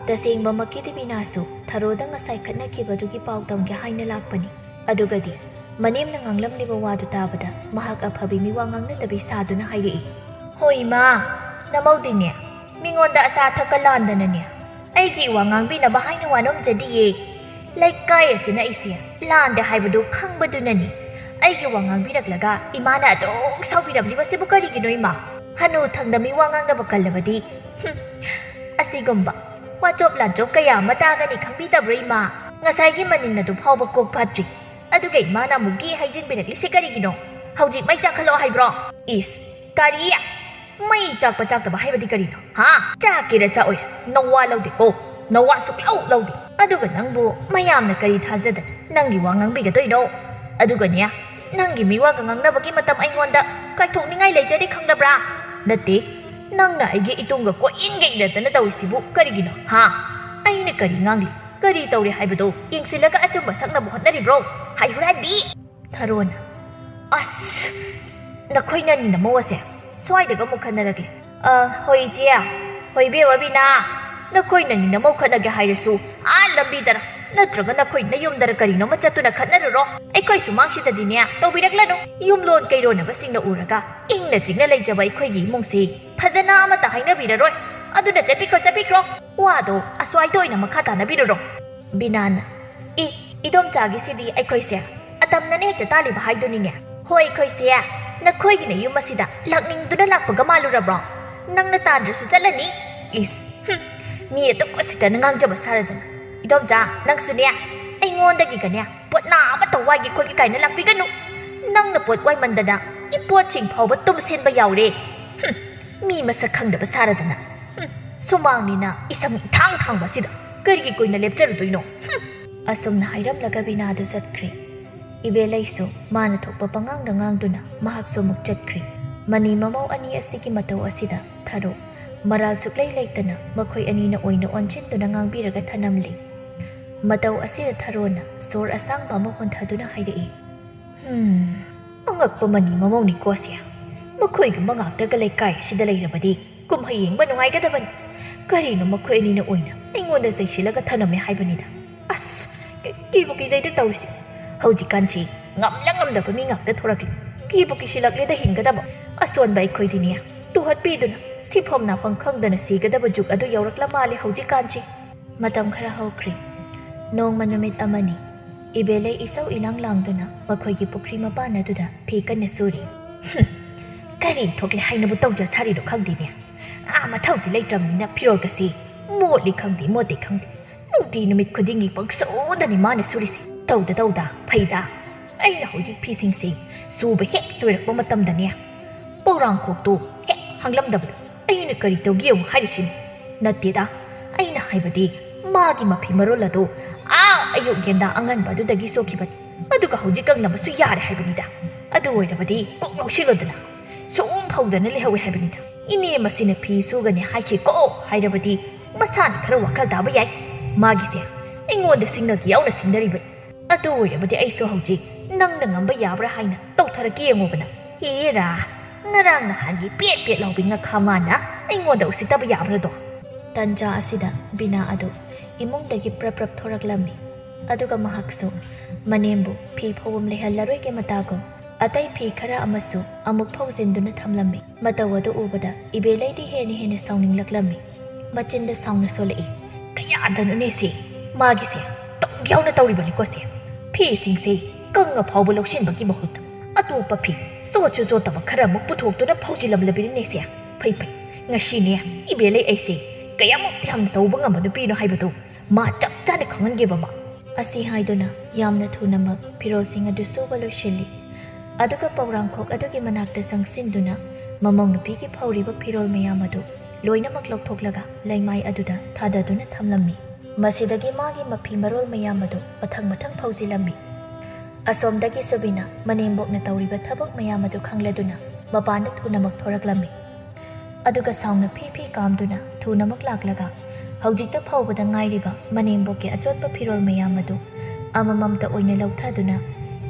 ꯇꯁꯦꯡꯕꯃꯛꯀꯤꯗꯤ ꯕꯤꯅꯥꯁꯨ ꯊꯔꯣꯗ ꯉꯁꯥꯏ ꯈꯠꯅꯈꯤꯕꯗꯨꯒꯤ ꯄꯥꯎ ꯇꯝꯒꯦ ꯍꯥꯏꯅ ꯂꯥꯛꯄꯅꯤ꯫ ꯑꯗꯨꯒꯗꯤ ꯃꯅꯦꯝꯅ ꯉꯥꯡꯂꯝꯂꯤꯕ ꯋꯥꯗꯨ ꯇꯥꯕꯗ ꯃꯍꯥꯛ ꯑꯐꯕꯤ ꯃꯤꯋꯥ ꯉꯥꯡꯅꯗꯕꯤ ꯁꯥꯗꯨꯅ ꯍꯥꯏꯔꯛꯏ, "ꯍꯣꯏ ꯏꯃꯥ, ꯅꯃꯧꯗꯤꯅꯦ ꯃꯤꯉꯣꯟꯗ ꯑꯆꯥ ꯑꯊꯛꯀ ꯂꯥꯟꯗꯅꯅꯦ ꯑꯩꯒꯤ ꯏꯋꯥ ꯉꯥꯡꯕꯤꯅꯕ ꯍꯥꯏꯅ ꯋꯥꯅꯣꯝꯖꯗꯤꯌꯦ꯫ ꯂꯩꯀꯥꯏ ꯑꯁꯤꯅ ꯑꯩꯁꯦ ꯂꯥꯟꯗꯦ ꯍꯥꯏꯕꯗꯨ ꯈꯪꯕꯗꯨꯅꯅꯤ ꯑꯩꯒꯤ ꯋꯥ ꯉꯥꯡꯕꯤꯔꯛꯂꯒ ꯏꯃꯥꯅ ꯑꯗꯨꯛ ꯁꯥꯎꯕꯤꯔꯝꯂꯤꯕꯁꯤꯕꯨ ꯀꯔꯤꯒꯤꯅꯣ ꯏꯃꯥ? ꯍꯅꯨ ꯊꯪꯗ ꯃꯤꯋꯥ ꯉꯥꯡꯅꯕ ꯀꯜꯂꯕꯗꯤ, ꯍꯨꯝ, ꯑꯁꯤꯒꯨꯝꯕ ꯋꯥꯆꯣꯞ ꯂꯥꯟꯆꯣꯞ ꯀꯌꯥ ꯑꯃ ꯇꯥꯒꯅꯤ ꯈꯪꯕꯤꯗꯕ꯭ꯔꯣ ꯏꯃꯥ? ꯉꯁꯥꯏꯒꯤ ꯃꯅꯤꯟ ꯑꯗꯨ ꯐꯥꯎꯕ ꯀꯣꯛ ꯐꯠꯇ꯭ꯔꯤ꯫ ꯑꯗꯨꯒ ꯏꯃꯥꯅ ꯑꯃꯨꯛ ꯒꯤ ꯍꯩꯖꯤꯟꯕꯤꯔꯛꯂꯤꯁꯦ ꯀꯔꯤꯒꯤꯅꯣ? ꯍꯧꯖꯤꯛ ꯃꯩ ꯆꯥꯛꯈꯠꯂꯛꯑꯣ ꯍꯥꯏꯕ꯭ꯔꯣ? ꯏꯁ, ꯀꯔꯤ? ꯃꯩ ꯆꯥꯛꯄ ꯆꯥꯛꯇꯕ ꯍꯥꯏꯕꯗꯤ ꯀꯔꯤꯅꯣ? ꯍꯥ? ꯆꯥꯛꯀꯦꯔꯥ ꯆꯥꯛꯑꯣꯏꯔꯥ ꯅꯋꯥ ꯂꯧꯗꯦꯀꯣ꯫ ꯅꯋꯥ ꯁꯨꯛꯂꯧ ꯂꯧꯗꯦ꯫ ꯑꯗꯨꯒ ꯅꯪꯕꯨ ꯃꯌꯥꯝꯅ ꯀꯔꯤ ꯊꯥꯖꯗꯅ ꯅꯪꯒꯤ ꯋꯥ ꯉꯥꯡꯕꯤꯒꯗꯣꯏꯅꯣ? ꯑꯗꯨꯒꯅꯦ, ꯅꯪꯒꯤ ꯃꯤꯋꯥꯒ ꯉꯥꯡꯅꯕꯒꯤ ꯃꯇꯝ ꯑꯩꯉꯣꯟꯗ ꯀꯥꯏꯊꯣꯛꯅꯤꯡꯉꯥꯏ ꯂꯩꯖꯗꯦ ꯈꯪꯂꯕ꯭ꯔꯥ? ꯅꯠꯇꯦ, ꯅꯪꯅ ꯑꯩꯒꯤ ꯏꯇꯨꯡꯒ ꯀꯣꯏꯏꯟꯒ ꯏꯟꯅꯗꯅ ꯇꯧꯔꯤꯁꯤꯕꯨ ꯀꯔꯤꯒꯤꯅꯣ? ꯍꯥ? ꯑꯩꯅ ꯀꯔꯤ ꯉꯥꯡꯂꯤ, ꯀꯔꯤ ꯇꯧꯔꯤ ꯍꯥꯏꯕꯗꯣ ꯌꯦꯡꯁꯤꯜꯂꯒ ꯑꯆꯨꯝꯕ ꯁꯛꯅꯕ ꯍꯣꯠꯅꯔꯤꯕ꯭ꯔꯣ? ꯍꯥꯏ ꯍꯨꯔꯥꯟꯕꯤ! ꯊꯔꯣꯅ, "ꯑꯁ, ꯅꯈꯣꯏꯅꯅꯤ ꯅꯃꯧ ꯑꯁꯦ ꯁ꯭ꯋꯥꯏꯗꯒ ꯑꯃꯨꯛ ꯈꯟꯅꯔꯛꯂꯦ꯫ ꯑ, ꯍꯣꯏ ꯏꯆꯦ, ꯍꯣꯏ ꯏꯕꯦꯝꯃ ꯕꯤꯅꯥ, ꯅꯈꯣꯏꯅꯅꯤ ꯅꯃꯧ ꯈꯠꯅꯒꯦ ꯍꯥꯏꯔꯁꯨ ꯑꯥ ꯂꯝꯕꯤꯗꯔ ꯅꯠꯇ꯭ꯔꯒ ꯅꯈꯣꯏ ꯅꯌꯨꯝꯗꯔ ꯀꯔꯤꯅꯣꯃ ꯆꯠꯇꯨꯅ ꯈꯠꯅꯔꯨꯔꯣ꯫ ꯑꯩꯈꯣꯏ ꯁꯨꯃꯥꯡꯁꯤꯗꯗꯤꯅꯦ ꯇꯧꯕꯤꯔꯛꯂꯅꯨ꯫ ꯌꯨꯝꯂꯣꯟ ꯀꯩꯔꯣꯟꯅꯕꯁꯤꯡꯅ ꯎꯔꯒ ꯏꯪꯅ ꯆꯤꯛꯅ ꯂꯩꯖꯕ ꯑꯩꯈꯣꯏꯒꯤ ꯏꯃꯨꯡꯁꯤ ꯐꯖꯅ ꯑꯃꯠꯇ ꯍꯥꯏꯅꯕꯤꯔꯔꯣꯏ꯫ ꯑꯗꯨꯅ ꯆꯠꯄꯤꯈ꯭ꯔꯣ, ꯆꯠꯄꯤꯈ꯭ꯔꯣ꯫ ꯋꯥꯗꯣ ꯑꯁ꯭ꯋꯥꯏꯗ ꯑꯣꯏꯅ ꯃꯈꯥ ꯇꯥꯅꯕꯤꯔꯨꯔꯣ꯫" ꯕꯤꯅꯥꯅ, "ꯑꯦ, "ꯏꯗꯣꯝꯆꯥꯒꯤꯁꯤꯗꯤ ꯑꯩꯈꯣꯏꯁꯦ ꯑꯇꯝꯅꯅ ꯍꯦꯛꯇ ꯇꯥꯜꯂꯤꯕ ꯍꯥꯏꯗꯨꯅꯤꯅꯦ꯫ ꯍꯣꯏ, ꯑꯩꯈꯣꯏꯁꯦ ꯅꯈꯣꯏꯒꯤ ꯅꯌꯨꯝ ꯑꯁꯤꯗ ꯂꯥꯛꯅꯤꯡꯗꯨꯅ ꯂꯥꯛꯄꯒ ꯃꯥꯜꯂꯨꯔꯕ꯭ꯔꯣ? ꯅꯪꯅ ꯇꯥꯟꯗ꯭ꯔꯁꯨ ꯆꯠꯂꯅꯤ? ꯏꯁ, ꯍꯨꯝ, ꯃꯤ ꯑꯗꯨꯛ ꯎꯁꯤꯠꯇꯅ ꯉꯥꯡꯖꯕ ꯁꯥꯔꯗꯅ꯫ ꯏꯗꯣꯝꯆꯥ, ꯅꯪꯁꯨꯅꯦ, ꯑꯩꯉꯣꯟꯗꯒꯤꯒꯅꯦ ꯄꯣꯠꯅꯥ ꯑꯃꯠꯇ ꯋꯥꯏꯒꯦ ꯈꯣꯠꯀꯦ ꯀꯥꯏꯅ ꯂꯥꯛꯄꯤꯒꯅꯨ꯫ ꯅꯪꯅ ꯄꯣꯠ ꯋꯥꯏꯃꯟꯗꯅ ꯏꯄꯣꯠꯁꯤꯡ ꯐꯥꯎꯕ ꯇꯨꯝꯁꯤꯟꯕ ꯌꯥꯎꯔꯦ꯫ ꯍꯨꯝ, ꯃꯤ ꯃꯁꯛ ꯈꯪꯗꯕ ꯁꯥꯔꯗꯅ꯫ ꯍꯨꯝ, ꯁꯨꯃꯥꯡꯅꯤꯅ ꯏꯁꯝ ꯏꯊꯥꯡ ꯊꯥꯡꯕ ꯑꯁꯤꯗ ꯀꯔꯤꯒꯤ ꯀꯨꯏꯅ ꯂꯦꯞꯆꯔꯨꯗꯣꯏꯅꯣ?" ꯍꯨꯝ꯫ ꯑꯁꯨꯝꯅ ꯍꯥꯏꯔꯝꯂꯒ ꯕꯤꯅꯥꯗꯨ ꯆꯠꯈ꯭ꯔꯦ꯫ ꯏꯕꯦꯂꯩꯁꯨ ꯃꯥꯅ ꯊꯣꯛꯄ ꯄꯉꯥꯡꯗ ꯉꯥꯡꯗꯨꯅ ꯃꯍꯥꯛꯁꯨ ꯑꯃꯨꯛ ꯆꯠꯈ꯭ꯔꯦ꯫ ꯃꯅꯤ ꯃꯃꯧ ꯑꯅꯤ ꯑꯁꯤꯒꯤ ꯃꯇꯧ ꯑꯁꯤꯗ ꯊꯔꯣ ꯃꯔꯥꯜ ꯁꯨꯛꯂꯩ ꯂꯩꯇꯅ ꯃꯈꯣꯏ ꯑꯅꯤꯅ ꯑꯣꯏꯅ ꯑꯣꯟꯁꯤꯟꯗꯨꯅ ꯉꯥꯡꯕꯤꯔꯒ ꯊꯅꯝꯂꯤ꯫ ꯃꯇꯧ ꯑꯁꯤꯗ ꯊꯔꯣꯅ ꯁꯣꯔ ꯑꯁꯥꯡꯕ ꯑꯃ ꯍꯣꯟꯊꯗꯨꯅ ꯍꯥꯏꯔꯛꯏ, "ꯍꯝ, ꯑꯉꯛꯄ ꯃꯅꯤ ꯃꯃꯧꯅꯤꯀꯣ ꯁꯦ꯫ ꯃꯈꯣꯏꯒꯨꯝꯕ ꯉꯥꯛꯇꯒ ꯂꯩꯀꯥꯏ ꯑꯁꯤꯗ ꯂꯩꯔꯕꯗꯤ ꯀꯨꯝꯍꯩ ꯌꯦꯡꯕ ꯅꯨꯡꯉꯥꯏꯒꯗꯕꯅꯤ꯫ ꯀꯔꯤꯅꯣ ꯃꯈꯣꯏ ꯑꯅꯤꯅ ꯑꯣꯏꯅ ꯑꯩꯉꯣꯟꯗ ꯆꯩꯁꯤꯜꯂꯒ ꯊꯅꯝꯃꯦ ꯍꯥꯏꯕꯅꯤꯗ꯫ ꯑꯁ, ꯀꯤꯕꯨ ꯀꯤꯖꯩꯗ ꯇꯧꯔꯤꯁꯦ꯫ ꯍꯧꯖꯤꯛꯀꯥꯟꯁꯤ ꯉꯝꯂ ꯉꯝꯗꯕ ꯃꯤ ꯉꯥꯛꯇ ꯊꯣꯔꯛꯂꯤ꯫ ꯀꯤꯕꯨ ꯀꯤꯁꯤꯜꯂꯛꯂꯦꯗ ꯍꯤꯡꯒꯗꯕ꯫ ꯑꯁꯣꯟꯕ ꯑꯩꯈꯣꯏꯗꯤꯅꯦ, ꯇꯨꯍꯠꯄꯤꯗꯨꯅ ꯁꯤꯐꯝ ꯅꯥꯐꯝ ꯈꯪꯗꯅ ꯁꯤꯒꯗꯕ ꯖꯨꯛ ꯑꯗꯨ ꯌꯧꯔꯛꯂ ꯃꯥꯜꯂꯦ ꯍꯧꯖꯤꯛꯀꯥꯟꯁꯤ꯫" ꯃꯇꯝ ꯈꯔ ꯍꯧꯈ꯭ꯔꯦ꯫ ꯅꯣꯡꯃ ꯅꯨꯃꯤꯠ ꯑꯃꯅꯤ꯫ ꯏꯕꯦꯂꯩ ꯏꯁꯧ ꯏꯂꯥꯡ ꯂꯥꯡꯗꯨꯅ ꯃꯈꯣꯏꯒꯤ ꯄꯨꯈ꯭ꯔꯤ ꯃꯄꯥꯟ ꯑꯗꯨꯗ ꯐꯤ ꯀꯟꯅ ꯁꯨꯔꯤ꯫ "ꯍꯨꯝ, ꯀꯔꯤ ꯊꯣꯛꯂꯦ ꯍꯥꯏꯅꯕꯨ ꯇꯧꯖ ꯁꯥꯔꯤꯅꯣ ꯈꯪꯗꯦꯅꯦ꯫ ꯑꯥ, ꯃꯊꯧꯗꯤ ꯂꯩꯇ꯭ꯔꯕꯅꯤꯅ ꯐꯤꯔꯣꯜꯒꯁꯤ ꯃꯣꯠꯂꯤ ꯈꯪꯗꯦ, ꯃꯣꯠꯇꯦ ꯈꯪꯗꯦ꯫ ꯅꯨꯡꯇꯤ ꯅꯨꯃꯤꯠ ꯈꯨꯗꯤꯡꯒꯤ ꯄꯪꯁꯨꯗꯅꯤ ꯃꯥꯅ ꯁꯨꯔꯤꯁꯦ꯫ ꯇꯧꯗ ꯇꯧꯗ, ꯐꯩꯗ꯫ ꯑꯩꯅ ꯍꯧꯖꯤꯛ ꯐꯤꯁꯤꯡꯁꯤ ꯁꯨꯕ ꯍꯦꯛ ꯂꯣꯏꯔꯛꯄ ꯃꯇꯝꯗꯅꯦ, ꯄꯧꯔꯥꯡꯈꯣꯛꯇꯨ ꯍꯦꯛ ꯍꯥꯡꯂꯝꯗꯕꯗ ꯑꯩꯅ ꯀꯔꯤ ꯇꯧꯒꯦ ꯌꯦꯡꯉꯨ ꯍꯥꯏꯔꯤꯁꯤꯅꯤ꯫ ꯅꯠꯇꯦꯗ, ꯑꯩꯅ ꯍꯥꯏꯕꯗꯤ ꯃꯥꯒꯤ ꯃꯐꯤ ꯃꯔꯣꯜ ꯑꯗꯨ ꯑꯥ ꯑꯌꯨꯛ ꯌꯦꯟꯗꯥ ꯑꯉꯟꯕ ꯑꯗꯨꯗꯒꯤ ꯁꯨꯈꯤꯕꯅꯤ꯫ ꯑꯗꯨꯒ ꯍꯧꯖꯤꯛ ꯀꯪꯂꯕꯁꯨ ꯌꯥꯔꯦ ꯍꯥꯏꯕꯅꯤꯗ꯫ ꯑꯗꯨ ꯑꯣꯏꯔꯕꯗꯤ ꯀꯣꯛ ꯂꯧꯁꯤꯜꯂꯣꯗꯅ꯫ ꯁꯨꯝ ꯐꯧꯗꯅ ꯂꯩꯍꯧꯋꯦ ꯍꯥꯏꯕꯅꯤꯗ꯫ ꯏꯅꯦ ꯃꯁꯤꯅ ꯐꯤ ꯁꯨꯒꯅꯤ ꯍꯥꯏꯈꯤꯀꯣ ꯍꯥꯏꯔꯕꯗꯤ ꯃꯁꯥꯅ ꯈꯔ ꯋꯥꯈꯜ ꯇꯥꯕ ꯌꯥꯏ꯫ ꯃꯥꯒꯤꯁꯦ ꯑꯩꯉꯣꯟꯗ ꯁꯤꯡꯅꯒꯦ ꯌꯥꯎꯅ ꯁꯤꯡꯅꯔꯤꯕꯅꯤ꯫ ꯑꯗꯨ ꯑꯣꯏꯔꯕꯗꯤ ꯑꯩꯁꯨ ꯍꯧꯖꯤꯛ ꯅꯪꯅ ꯉꯝꯕ ꯌꯥꯕ꯭ꯔꯥ ꯍꯥꯏꯅ ꯇꯧꯊꯔꯛꯀꯦ ꯌꯦꯡꯉꯣꯕꯅ꯫ ꯍꯦꯔꯥ, ꯉꯔꯥꯡ ꯅꯍꯥꯟꯒꯤ ꯄꯦꯠ ꯄꯦꯠ ꯂꯥꯎꯕꯤ ꯉꯥꯈꯥ ꯃꯥꯅ ꯑꯩꯉꯣꯟꯗ ꯎꯁꯤꯠꯇꯕ ꯌꯥꯕ꯭ꯔꯥꯗꯣ?" ꯇꯟꯖꯥ ꯑꯁꯤꯗ ꯕꯤꯅꯥ ꯑꯗꯨ ꯏꯃꯨꯡꯗꯒꯤ ꯄ꯭ꯔꯞ ꯄ꯭ꯔꯞ ꯊꯣꯔꯛꯂꯝꯃꯤ꯫ ꯑꯗꯨꯒ ꯃꯍꯥꯛꯁꯨ ꯃꯅꯦꯝꯕꯨ ꯐꯤ ꯐꯧꯐꯝ ꯂꯩꯍꯜꯂꯔꯣꯏꯒꯦ ꯃꯇꯥꯒꯨꯝ ꯑꯇꯩ ꯐꯤ ꯈꯔ ꯑꯃꯁꯨ ꯑꯃꯨꯛ ꯐꯧꯖꯤꯟꯗꯨꯅ ꯊꯝꯂꯝꯃꯤ꯫ ꯃꯇꯧ ꯑꯗꯨ ꯎꯕꯗ ꯏꯕꯦꯂꯩꯗꯤ ꯍꯦꯟꯅ ꯍꯦꯟꯅ ꯁꯥꯎꯅꯤꯡꯂꯛꯂꯝꯃꯤ꯫ ꯃꯆꯤꯟꯗ ꯁꯥꯎꯅ ꯁꯣꯜꯂꯛꯏ, "ꯀꯌꯥꯗꯅꯣꯅꯦ ꯁꯤ? ꯃꯥꯒꯤꯁꯦ ꯇꯧꯕ ꯌꯥꯎꯅ ꯇꯧꯔꯤꯕꯅꯤꯀꯣ ꯁꯦ꯫ ꯐꯤꯁꯤꯡꯁꯦ ꯀꯪꯉ ꯐꯥꯎꯕ ꯂꯧꯁꯤꯟꯕꯒꯤ ꯃꯍꯨꯠꯇ ꯑꯇꯣꯞꯄ ꯐꯤ ꯆꯣꯠꯁꯨ ꯆꯣꯠꯇꯕ ꯈꯔ ꯑꯃꯨꯛ ꯄꯨꯊꯣꯛꯇꯨꯅ ꯐꯧꯖꯤꯜꯂꯝꯂꯕꯅꯤꯅꯦ ꯁꯦ꯫ ꯐꯩ ꯐꯩ, ꯉꯁꯤꯅꯦ ꯏꯕꯦꯂꯩ ꯑꯩꯁꯦ ꯀꯌꯥꯃꯨꯛ ꯌꯥꯝꯅ ꯇꯧꯕ ꯉꯝꯕ ꯅꯨꯄꯤꯅꯣ ꯍꯥꯏꯕꯗꯨ ꯃꯥ ꯆꯞ ꯆꯥꯅ ꯈꯪꯍꯟꯒꯦꯕ ꯃꯥ꯫ ꯑꯁꯤ ꯍꯥꯏꯗꯨꯅ ꯌꯥꯝꯅ ꯊꯨꯅꯃꯛ ꯐꯤꯔꯣꯜꯁꯤꯡ ꯑꯗꯨ ꯁꯨꯕ ꯂꯣꯏꯁꯤꯜꯂꯤ꯫ ꯑꯗꯨꯒ ꯄꯧꯔꯥꯡꯈꯣꯛ ꯑꯗꯨꯒꯤ ꯃꯅꯥꯛꯇ ꯆꯪꯁꯤꯟꯗꯨꯅ ꯃꯃꯧ ꯅꯨꯄꯤꯒꯤ ꯐꯧꯔꯤꯕ ꯐꯤꯔꯣꯜ ꯃꯌꯥꯝ ꯑꯗꯨ ꯂꯣꯏꯅꯃꯛ ꯂꯧꯊꯣꯛꯂꯒ ꯂꯩꯃꯥꯏ ꯑꯗꯨꯗ ꯊꯥꯗꯗꯨꯅ ꯊꯝꯂꯝꯃꯤ꯫ ꯃꯁꯤꯗꯒꯤ ꯃꯥꯒꯤ ꯃꯐꯤ ꯃꯔꯣꯜ ꯃꯌꯥꯝ ꯑꯗꯨ ꯃꯊꯪ ꯃꯊꯪ ꯐꯧꯖꯤꯜꯂꯝꯃꯤ꯫ ꯑꯁꯣꯝꯗꯒꯤ ꯁꯨꯕꯤꯅ ꯃꯅꯦꯝꯕꯣꯛꯅ ꯇꯧꯔꯤꯕ ꯊꯕꯛ ꯃꯌꯥꯝ ꯑꯗꯨ ꯈꯪꯂꯗꯨꯅ ꯃꯄꯥꯟꯗ ꯊꯨꯅꯃꯛ ꯊꯣꯔꯛꯂꯝꯃꯤ꯫ ꯑꯗꯨꯒ ꯁꯥꯎꯅ ꯐꯤ ꯐꯤ ꯀꯥꯝꯗꯨꯅ ꯊꯨꯅꯃꯛ ꯂꯥꯛꯂꯒ ꯍꯧꯖꯤꯛꯇ ꯐꯧꯕꯗ ꯉꯥꯏꯔꯤꯕ ꯃꯅꯦꯝꯕꯣꯛꯀꯤ ꯑꯆꯣꯠꯄ ꯐꯤꯔꯣꯜ ꯃꯌꯥꯝ ꯑꯗꯨ ꯑꯃꯃꯝꯇ ꯑꯣꯏꯅ ꯂꯧꯊꯗꯨꯅ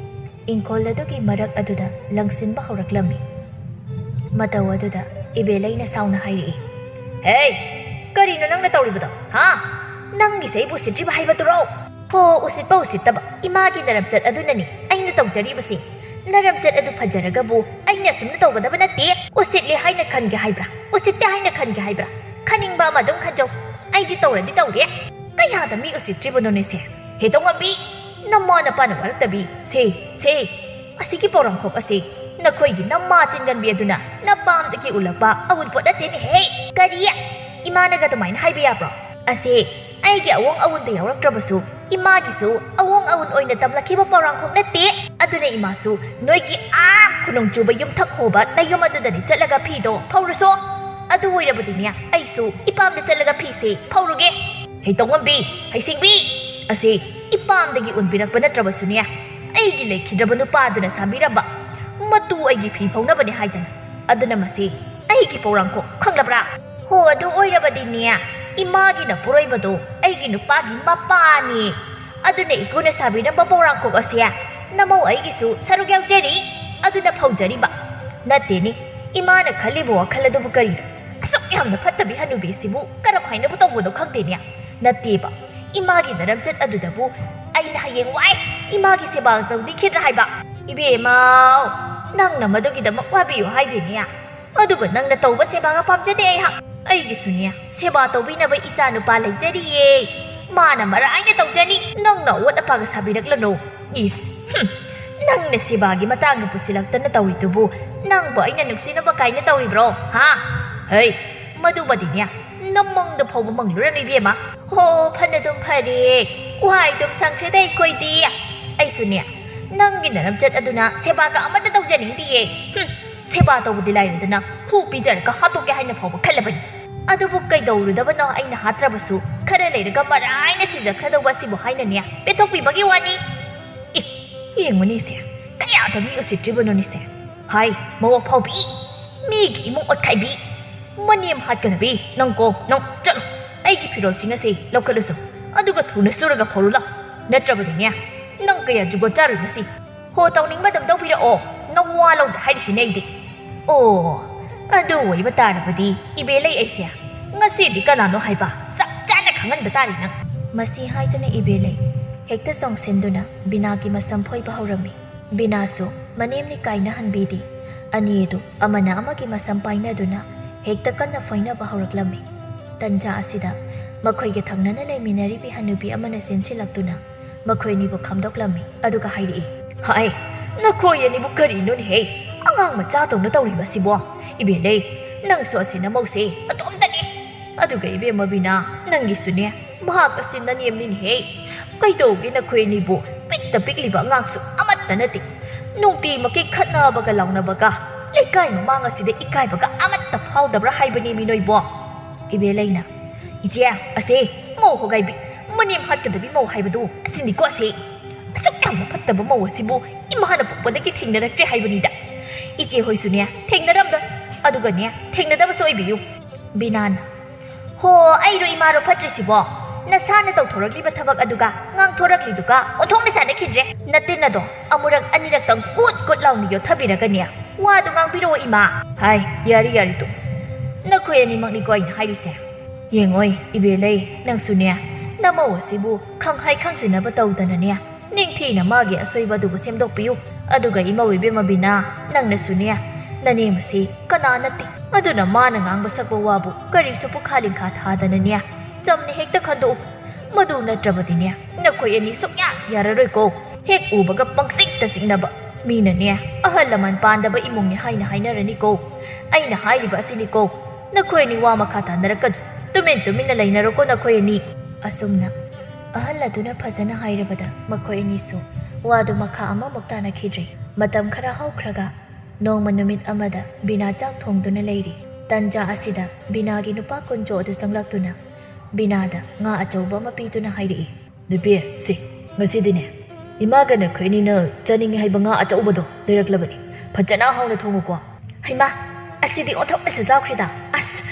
ꯏꯪꯈꯣꯜ ꯑꯗꯨꯒꯤ ꯃꯔꯛ ꯑꯗꯨꯗ ꯂꯪꯁꯤꯟꯕ ꯍꯧꯔꯛꯂꯝꯃꯤ꯫ ꯃꯇꯧ ꯑꯗꯨꯗ ꯏꯕꯦꯂꯩꯅ ꯁꯥꯎꯅ ꯍꯥꯏꯔꯛꯏ, "ꯍꯦ, ꯀꯔꯤꯅꯣ ꯅꯪꯅ ꯇꯧꯔꯤꯕꯗꯣ? ꯍꯥ? ꯅꯪꯒꯤꯁꯦ ꯑꯩꯕꯨ ꯎꯁꯤꯠꯇ꯭ꯔꯤꯕ ꯍꯥꯏꯕꯗꯨꯔꯣ?" "ꯍꯣ, ꯎꯁꯤꯠꯄ ꯎꯁꯤꯠꯇꯕ ꯏꯃꯥꯒꯤ ꯅꯔꯝꯆꯠ ꯑꯗꯨꯅꯅꯤ ꯑꯩꯅ ꯇꯧꯖꯔꯤꯕꯁꯤ꯫ ꯅꯔꯝꯆꯠ ꯑꯗꯨ ꯐꯖꯔꯒꯕꯨ ꯑꯩꯅ ꯑꯁꯨꯝꯅ ꯇꯧꯒꯗꯕ ꯅꯠꯇꯦ꯫ ꯎꯁꯤꯠꯂꯦ ꯍꯥꯏꯅ ꯈꯟꯒꯦ ꯍꯥꯏꯕ꯭ꯔꯥ? ꯎꯁꯤꯠꯇꯦ ꯍꯥꯏꯅ ꯈꯟꯒꯦ ꯍꯥꯏꯕ꯭ꯔꯥ? ꯈꯟꯅꯤꯡꯕ ꯑꯃ ꯑꯗꯨꯝ ꯈꯟꯖꯧ꯫ ꯑꯩꯗꯤ ꯇꯧꯔꯗꯤ ꯇꯧꯔꯦ꯫ ꯀꯌꯥꯗ ꯃꯤ ꯎꯁꯤꯠꯇ꯭ꯔꯤꯕꯅꯣꯅꯦ ꯁꯦ? ꯍꯦ ꯇꯣꯡꯉꯝꯕꯤ, ꯅꯃꯥ ꯅꯄꯥꯅ ꯋꯥꯔꯛꯇꯕꯤ꯫ ꯁꯦ, ꯁꯦ, ꯑꯁꯤꯒꯤ ꯄꯧꯔꯥꯡꯈꯣꯛ ꯑꯁꯤ ꯅꯈꯣꯏꯒꯤ ꯅꯃꯥ ꯆꯤꯟꯒꯟꯕꯤ ꯑꯗꯨꯅ ꯅꯄꯥꯝꯗꯒꯤ ꯎꯠꯂꯛꯄ ꯑꯎꯟꯄꯣꯠ ꯅꯠꯇꯦꯅꯦꯍꯦ꯫ ꯀꯔꯤ? ꯏꯃꯥꯅꯒ ꯑꯗꯨꯃꯥꯏꯅ ꯍꯥꯏꯕ ꯌꯥꯕ꯭ꯔꯣ? ꯑꯁꯤ ꯑꯩꯒꯤ ꯑꯑꯣꯡ ꯑꯑꯣꯟꯗ ꯌꯥꯎꯔꯛꯇ꯭ꯔꯕꯁꯨ ꯏꯃꯥꯒꯤꯁꯨ ꯑꯑꯣꯡ ꯑꯑꯣꯟ ꯑꯣꯏꯅ ꯇꯝꯂꯛꯈꯤꯕ ꯄꯧꯔꯥꯡꯈꯣꯛ ꯅꯠꯇꯦ꯫ ꯑꯗꯨꯅ ꯏꯃꯥꯁꯨ ꯅꯣꯏꯒꯤ ꯑꯥ ꯈꯨꯅꯣꯡ ꯆꯨꯕ ꯌꯨꯝꯊꯛ ꯍꯣꯕ ꯅꯌꯨꯝ ꯑꯗꯨꯗꯅꯤ ꯆꯠꯂꯒ ꯐꯤꯗꯣ ꯐꯧꯔꯨꯁꯣ꯫ ꯑꯗꯨ ꯑꯣꯏꯔꯕꯗꯤꯅꯦ ꯑꯩꯁꯨ ꯏꯄꯥꯝꯗ ꯆꯠꯂꯒ ꯐꯤꯁꯦ ꯐꯧꯔꯨꯒꯦ꯫ ꯍꯩꯇꯧꯉꯝꯕꯤ, ꯍꯩꯁꯤꯡꯕꯤ, ꯑꯁꯤ ꯏꯄꯥꯝꯗꯒꯤ ꯎꯟꯕꯤꯔꯛꯄ ꯅꯠꯇ꯭ꯔꯕꯁꯨꯅꯦ, ꯑꯩꯒꯤ ꯂꯩꯈꯤꯗ꯭ꯔꯕ ꯅꯨꯄꯥꯗꯨꯅ ꯁꯥꯕꯤꯔꯝꯕ ꯃꯇꯨ ꯑꯩꯒꯤ ꯐꯤ ꯐꯧꯅꯕꯅꯦ ꯍꯥꯏꯗꯅ꯫ ꯑꯗꯨꯅ ꯃꯁꯤ ꯑꯩꯒꯤ ꯄꯧꯔꯥꯡꯈꯣꯛ, ꯈꯪꯂꯕ꯭ꯔꯥ? ꯍꯣ, ꯑꯗꯨ ꯑꯣꯏꯔꯕꯗꯤꯅꯦ, ꯏꯃꯥꯒꯤ ꯅꯄꯨꯔꯣꯏꯕꯗꯣ ꯑꯩꯒꯤ ꯅꯨꯄꯥꯒꯤ ꯃꯄꯥꯅꯤ꯫ ꯑꯗꯨꯅ ꯏꯀꯨꯅ ꯁꯥꯕꯤꯔꯝꯕ ꯄꯧꯔꯥꯡꯈꯣꯛ ꯑꯁꯦ ꯅꯃꯧ ꯑꯩꯒꯤꯁꯨ ꯁꯔꯨꯛ ꯌꯥꯎꯖꯔꯤ꯫ ꯑꯗꯨꯅ ꯐꯧꯖꯔꯤꯕ꯫ ꯅꯠꯇꯦꯅꯦ, ꯏꯃꯥꯅ ꯈꯜꯂꯤꯕ ꯋꯥꯈꯜ ꯑꯗꯨꯕꯨ ꯀꯔꯤꯅꯣ? ꯑꯁꯨꯛ ꯌꯥꯝꯅ ꯐꯠꯇꯕꯤ ꯍꯅꯨꯕꯤ ꯑꯁꯤꯕꯨ ꯀꯔꯝ ꯍꯥꯏꯅꯕꯨ ꯇꯧꯕꯅꯣ ꯈꯪꯗꯦꯅꯦ꯫ ꯅꯠꯇꯦꯕ, ꯏꯃꯥꯒꯤ ꯅꯔꯝꯆꯠ ꯑꯗꯨꯗꯕꯨ ꯑꯩꯅ ꯍꯌꯦꯡ ꯋꯥꯏ ꯏꯃꯥꯒꯤ ꯁꯦꯕꯥ ꯇꯧꯅꯤꯡꯈꯤꯗ꯭ꯔꯥ ꯍꯥꯏꯕ? ꯏꯕꯦꯝꯃꯧ, ꯅꯪꯅ ꯃꯗꯨꯒꯤꯗꯃꯛ ꯋꯥꯕꯤꯌꯨ ꯍꯥꯏꯗꯦꯅꯦ꯫ ꯑꯗꯨꯒ ꯅꯪꯅ ꯇꯧꯕ ꯁꯦꯕꯥꯒ ꯄꯥꯝꯖꯗꯦ ꯑꯩꯍꯥꯛ꯫ ꯑꯩꯒꯤꯁꯨꯅꯦ ꯁꯦꯕꯥ ꯇꯧꯕꯤꯅꯕ ꯏꯆꯥ ꯅꯨꯄꯥ ꯂꯩꯖꯔꯤꯌꯦ꯫ ꯃꯥꯅ ꯃꯔꯥꯏꯅ ꯇꯧꯖꯅꯤ, ꯅꯪꯅ ꯑꯋꯣꯠ ꯑꯄꯥꯒ ꯁꯥꯕꯤꯔꯛꯂꯅꯨ꯫ ꯏꯁ, ꯍꯨꯝ, ꯅꯪꯅ ꯁꯦꯕꯥꯒꯤ ꯃꯇꯥꯡꯒ ꯄꯨꯁꯤꯜꯂꯛꯇꯅ ꯇꯧꯔꯤꯗꯨꯕꯨ ꯅꯪꯕꯨ ꯑꯩꯅ ꯅꯨꯡꯁꯤꯅꯕ ꯀꯥꯏꯅ ꯇꯧꯔꯤꯕ꯭ꯔꯣ? ꯍꯥ? ꯍꯩ, ꯃꯗꯨꯃꯗꯤꯅꯦ, ꯅꯃꯪꯗ ꯐꯥꯎꯕ ꯃꯪꯂꯨꯔꯅꯨ ꯏꯕꯦꯝꯃ꯫ ꯍꯣ, ꯐꯅꯗꯨꯝ ꯐꯔꯦ, ꯋꯥꯏꯗꯨꯝ ꯁꯪꯈ꯭ꯔꯦꯗ ꯑꯩꯈꯣꯏꯗꯤ꯫ ꯑꯩꯁꯨꯅꯦ, ꯅꯪꯒꯤ ꯅꯔꯝꯆꯠ ꯑꯗꯨꯅ ꯁꯦꯕꯥꯒ ꯑꯃꯠꯇ ꯇꯧꯖꯅꯤꯡꯗꯤꯌꯦ꯫ ꯍꯨꯝ, ꯁꯦꯕꯥ ꯇꯧꯕꯗꯤ ꯂꯥꯏꯔꯗꯅ ꯍꯨ ꯄꯤꯖꯔꯒ ꯍꯥꯠꯇꯣꯛꯀꯦ ꯍꯥꯏꯅ ꯐꯥꯎꯕ ꯈꯜꯂꯕꯅꯤ꯫ ꯑꯗꯨꯕꯨ ꯀꯩꯗꯧꯔꯨꯗꯕꯅꯣ, ꯑꯩꯅ ꯍꯥꯠꯇ꯭ꯔꯕꯁꯨ ꯈꯔ ꯂꯩꯔꯒ ꯃꯔꯥꯏꯅ ꯁꯤꯖꯈ꯭ꯔꯗꯧꯕ ꯑꯁꯤꯕꯨ ꯍꯥꯏꯅꯅꯦ ꯄꯦꯟꯊꯣꯛꯄꯤꯕꯒꯤ ꯋꯥꯅꯤ꯫ ꯑꯦ, ꯌꯦꯡꯉꯨꯅꯦ ꯏꯆꯦ, ꯀꯌꯥꯗ ꯃꯤ ꯎꯁꯤꯠꯇ꯭ꯔꯤꯕꯅꯣꯅꯦ ꯏꯆꯦ꯫ ꯍꯥꯏ, ꯃꯧ ꯑꯐꯥꯎꯕꯤ, ꯃꯤꯒꯤ ꯏꯃꯨꯡ ꯑꯣꯠꯈꯥꯏꯕꯤ, ꯃꯅꯦꯝ ꯍꯥꯠꯀꯗꯕꯤ, ꯅꯪ ꯀꯣ, ꯅꯪ ꯆꯠꯂꯣ, ꯑꯩꯒꯤ ꯐꯤꯔꯣꯜꯁꯤꯡ ꯑꯁꯤ ꯂꯧꯈꯠꯂꯨꯁꯨ, ꯑꯗꯨꯒ ꯊꯨꯅ ꯁꯨꯔꯒ ꯐꯧꯔꯨ ꯂꯥꯎ, ꯅꯠꯇ꯭ꯔꯕꯗꯤꯅꯦ, ꯅꯪ ꯀꯌꯥ ꯖꯨꯒꯣꯠ ꯆꯥꯔꯣꯏ ꯉꯁꯤ꯫ ꯍꯣ, ꯇꯧꯅꯤꯡꯕ ꯑꯗꯨꯝ ꯇꯧꯕꯤꯔꯛꯑꯣ, ꯅꯋꯥ ꯂꯧꯗꯦ ꯍꯥꯏꯔꯤꯁꯤꯅꯦ ꯑꯩꯗꯤ꯫ ꯑꯣ, ꯑꯗꯨ ꯑꯣꯏꯕ ꯇꯥꯔꯕꯗꯤ ꯏꯕꯦꯂꯩ ꯑꯩꯁꯦ ꯉꯁꯤꯗꯤ ꯀꯅꯥꯅꯣ ꯍꯥꯏꯕ ꯆꯞ ꯆꯥꯅ ꯈꯪꯍꯟꯕ ꯇꯥꯔꯦ ꯅꯪ꯫ ꯃꯁꯤ ꯍꯥꯏꯗꯨꯅ ꯏꯕꯦꯂꯩ ꯍꯦꯛꯇ ꯆꯣꯡꯁꯤꯟꯗꯨꯅ ꯕꯤꯅꯥꯒꯤ ꯃꯁꯝ ꯐꯣꯏꯕ ꯍꯧꯔꯝꯃꯤ꯫ ꯕꯤꯅꯥꯁꯨ ꯃꯅꯦꯝꯅꯤ ꯀꯥꯏꯅꯍꯟꯕꯤꯗꯦ꯫ ꯑꯅꯤ ꯑꯗꯨ ꯑꯃꯅ ꯑꯃꯒꯤ ꯃꯁꯝ ꯄꯥꯏꯅꯗꯨꯅ ꯍꯦꯛꯇ ꯀꯟꯅ ꯐꯣꯏꯅꯕ ꯍꯧꯔꯛꯂꯝꯃꯤ꯫ ꯇꯟꯖꯥ ꯑꯁꯤꯗ ꯃꯈꯣꯏꯒ ꯊꯪꯅꯅ ꯂꯩꯃꯤꯟꯅꯔꯤꯕꯤ ꯍꯅꯨꯕꯤ ꯑꯃꯅ ꯆꯦꯟꯁꯤꯜꯂꯛꯇꯨꯅ ꯃꯈꯣꯏ ꯑꯅꯤꯕꯨ ꯈꯥꯝꯗꯣꯛꯂꯝꯃꯤ꯫ ꯑꯗꯨꯒ ꯍꯥꯏꯔꯛꯏ, "ꯍꯥꯏ, ꯅꯈꯣꯏ ꯑꯅꯤꯕꯨ ꯀꯔꯤꯅꯣꯅꯦꯍꯦ? ꯑꯉꯥꯡ ꯃꯆꯥꯗꯧꯅ ꯇꯧꯔꯤꯕꯁꯤꯕꯣ? ꯏꯕꯦꯂꯩ, ꯅꯪꯁꯨ ꯑꯁꯤ ꯅꯃꯧꯁꯦ ꯑꯗꯣꯝꯇꯅꯤ꯫ ꯑꯗꯨꯒ ꯏꯕꯦꯝꯃ ꯕꯤꯅꯥ, ꯅꯪꯒꯤꯁꯨꯅꯦ, ꯃꯍꯥꯛ ꯑꯁꯤ ꯅꯅꯦꯝꯅꯤꯅꯦꯍꯦ꯫ ꯀꯩꯗꯧꯒꯦ ꯅꯈꯣꯏ ꯑꯅꯤꯕꯨ? ꯄꯤꯛꯇ ꯄꯤꯛꯂꯤꯕ ꯑꯉꯥꯡꯁꯨ ꯑꯃꯠꯇ ꯅꯠꯇꯦ꯫ ꯅꯨꯡꯇꯤꯃꯛꯀꯤ ꯈꯠꯅꯕꯒ ꯂꯥꯎꯅꯕꯒ, ꯂꯩꯀꯥꯏ ꯃꯃꯥꯡ ꯑꯁꯤꯗ ꯏꯀꯥꯏꯕꯒ ꯑꯃꯠꯇ ꯐꯥꯎꯗꯕ꯭ꯔꯥ ꯍꯥꯏꯕꯅꯦꯃꯤ ꯅꯣꯏꯕꯣ?" ꯏꯕꯦꯂꯩꯅ, "ꯏꯆꯦ, ꯑꯁꯦ ꯃꯧ ꯍꯣꯒꯥꯏꯕꯤ, ꯃꯅꯦꯝ ꯍꯥꯠꯀꯗꯕꯤ ꯃꯧ ꯍꯥꯏꯕꯗꯨ ꯑꯁꯤꯅꯤꯀꯣ ꯑꯁꯦ꯫ ꯑꯁꯨꯛ ꯌꯥꯝꯅ ꯐꯠꯇꯕ ꯃꯧ ꯑꯁꯤꯕꯨ ꯏꯃꯥꯅ ꯄꯣꯛꯄꯗꯒꯤ ꯊꯦꯡꯅꯔꯛꯇ꯭ꯔꯦ ꯍꯥꯏꯕꯅꯤꯗ꯫ ꯏꯆꯦ ꯍꯣꯏꯁꯨꯅꯦ ꯊꯦꯡꯅꯔꯝꯗ, ꯑꯗꯨꯒꯅꯦ ꯊꯦꯡꯅꯗꯕꯁꯨ ꯑꯣꯏꯕꯤꯌꯨ꯫" ꯕꯤꯅꯥꯅ, "ꯍꯣ, ꯑꯩꯔꯣ ꯏꯃꯥꯔꯣ ꯐꯠꯇ꯭ꯔꯤꯁꯤꯕꯣ? ꯅꯁꯥꯅ ꯇꯧꯊꯣꯔꯛꯂꯤꯕ ꯊꯕꯛ ꯑꯗꯨꯒ ꯉꯥꯡꯊꯣꯔꯛꯂꯤꯗꯨꯒ ꯑꯣꯟꯊꯣꯛꯅ ꯆꯥꯅꯈꯤꯗ꯭ꯔꯦ꯫ ꯅꯇꯤꯟ ꯑꯗꯣ ꯑꯃꯨꯔꯛ ꯑꯅꯤꯔꯛꯇꯪ ꯀꯨꯠ ꯀꯨꯠ ꯂꯥꯎꯅ ꯌꯣꯠꯊꯕꯤꯔꯒꯅꯦ ꯋꯥꯗꯨ ꯉꯥꯡꯕꯤꯔꯛꯑꯣ ꯏꯃꯥ꯫" "ꯍꯥꯏ, ꯌꯥꯔꯦ ꯌꯥꯔꯦ ꯇꯨ꯫ ꯅꯈꯣꯏ ꯑꯅꯤꯃꯛꯅꯤꯀꯣ ꯑꯩꯅ ꯍꯥꯏꯔꯤꯁꯦ꯫ ꯌꯦꯡꯉꯣꯏ, ꯏꯕꯦꯂꯩ, ꯅꯪꯁꯨꯅꯦ, ꯅꯃꯧ ꯑꯁꯤꯕꯨ ꯈꯪꯍꯥꯏ ꯈꯪꯖꯤꯟꯅꯕ ꯇꯧꯗꯅꯅꯦ, ꯅꯤꯡꯊꯤꯅ ꯃꯥꯒꯤ ꯑꯁꯣꯏꯕ ꯑꯗꯨꯕꯨ ꯁꯦꯝꯗꯣꯛꯄꯤꯌꯨ꯫ ꯑꯗꯨꯒ ꯏꯃꯧ ꯏꯕꯦꯝꯃ ꯕꯤꯅꯥ, ꯅꯪꯅꯁꯨꯅꯦ, ꯅꯅꯦꯝ ꯑꯁꯤ ꯀꯅꯥ ꯅꯠꯇꯦ꯫ ꯑꯗꯨꯅ ꯃꯥꯅ ꯉꯥꯡꯕ ꯁꯛꯄ ꯋꯥꯕꯨ ꯀꯔꯤꯁꯨ ꯄꯨꯈꯥ ꯂꯤꯡꯈꯥ ꯊꯥꯗꯅꯅꯦ, ꯆꯝꯅ ꯍꯦꯛꯇ ꯈꯟꯗꯣꯛꯎ꯫ ꯃꯗꯨ ꯅꯠꯇ꯭ꯔꯕꯗꯤꯅꯦ, ꯅꯈꯣꯏ ꯑꯅꯤ ꯁꯨꯛꯌꯥ ꯌꯥꯔꯔꯣꯏꯀꯣ꯫ ꯍꯦꯛ ꯎꯕꯒ ꯄꯪꯆꯤꯛꯇ ꯆꯤꯛꯅꯕ꯫ ꯃꯤꯅꯅꯦ, ꯑꯍꯜ ꯂꯃꯟ ꯄꯥꯟꯗꯕ ꯏꯃꯨꯡꯅꯤ ꯍꯥꯏꯅ ꯍꯥꯏꯅꯔꯅꯤꯀꯣ꯫ ꯑꯩꯅ ꯍꯥꯏꯔꯤꯕ ꯑꯁꯤꯅꯤꯀꯣ, ꯅꯈꯣꯏ ꯑꯅꯤ ꯋꯥ ꯃꯈꯥ ꯇꯥꯅꯔꯛꯀꯅꯨ꯫ ꯇꯨꯃꯤꯟ ꯇꯨꯃꯤꯟꯅ ꯂꯩꯅꯔꯣꯀꯣ ꯅꯈꯣꯏ ꯑꯅꯤ꯫ ꯑꯁꯨꯝꯅ ꯑꯍꯜ ꯑꯗꯨꯅ ꯐꯖꯅ ꯍꯥꯏꯔꯕꯗ ꯃꯈꯣꯏ ꯑꯅꯤꯁꯨ ꯋꯥꯗꯨ ꯃꯈꯥ ꯑꯃꯃꯨꯛ ꯇꯥꯅꯈꯤꯗ꯭ꯔꯦ꯫ ꯃꯇꯝ ꯈꯔ ꯍꯧꯈ꯭ꯔꯒ ꯅꯣꯡꯃ ꯅꯨꯃꯤꯠ ꯑꯃꯗ ꯕꯤꯅꯥ ꯆꯥꯛ ꯊꯣꯡꯗꯨꯅ ꯂꯩꯔꯤ꯫ ꯇꯟꯖꯥ ꯑꯁꯤꯗ ꯕꯤꯅꯥꯒꯤ ꯅꯨꯄꯥ ꯀꯨꯟꯖꯣ ꯑꯗꯨ ꯆꯪꯂꯛꯇꯨꯅ ꯕꯤꯅꯥꯗ ꯉꯥ ꯑꯆꯧꯕ ꯑꯃ ꯄꯤꯗꯨꯅ ꯍꯥꯏꯔꯛꯏ, "ꯅꯨꯄꯤ, ꯁꯤ, ꯉꯁꯤꯗꯤꯅꯦ, ꯏꯃꯥꯒ ꯅꯈꯣꯏ ꯑꯅꯤꯅ ꯆꯥꯅꯤꯡꯉꯤ ꯍꯥꯏꯕ ꯉꯥ ꯑꯆꯧꯕꯗꯣ ꯂꯩꯔꯛꯂꯕꯅꯤ꯫ ꯐꯖꯅ ꯍꯥꯎꯅ ꯊꯣꯡꯉꯨꯀꯣ꯫" "ꯍꯩꯃꯥ, ꯑꯁꯤꯗꯤ ꯑꯣꯟꯊꯣꯛꯅꯁꯨ ꯆꯥꯎꯈ꯭ꯔꯦꯗ꯫ ꯑꯁ,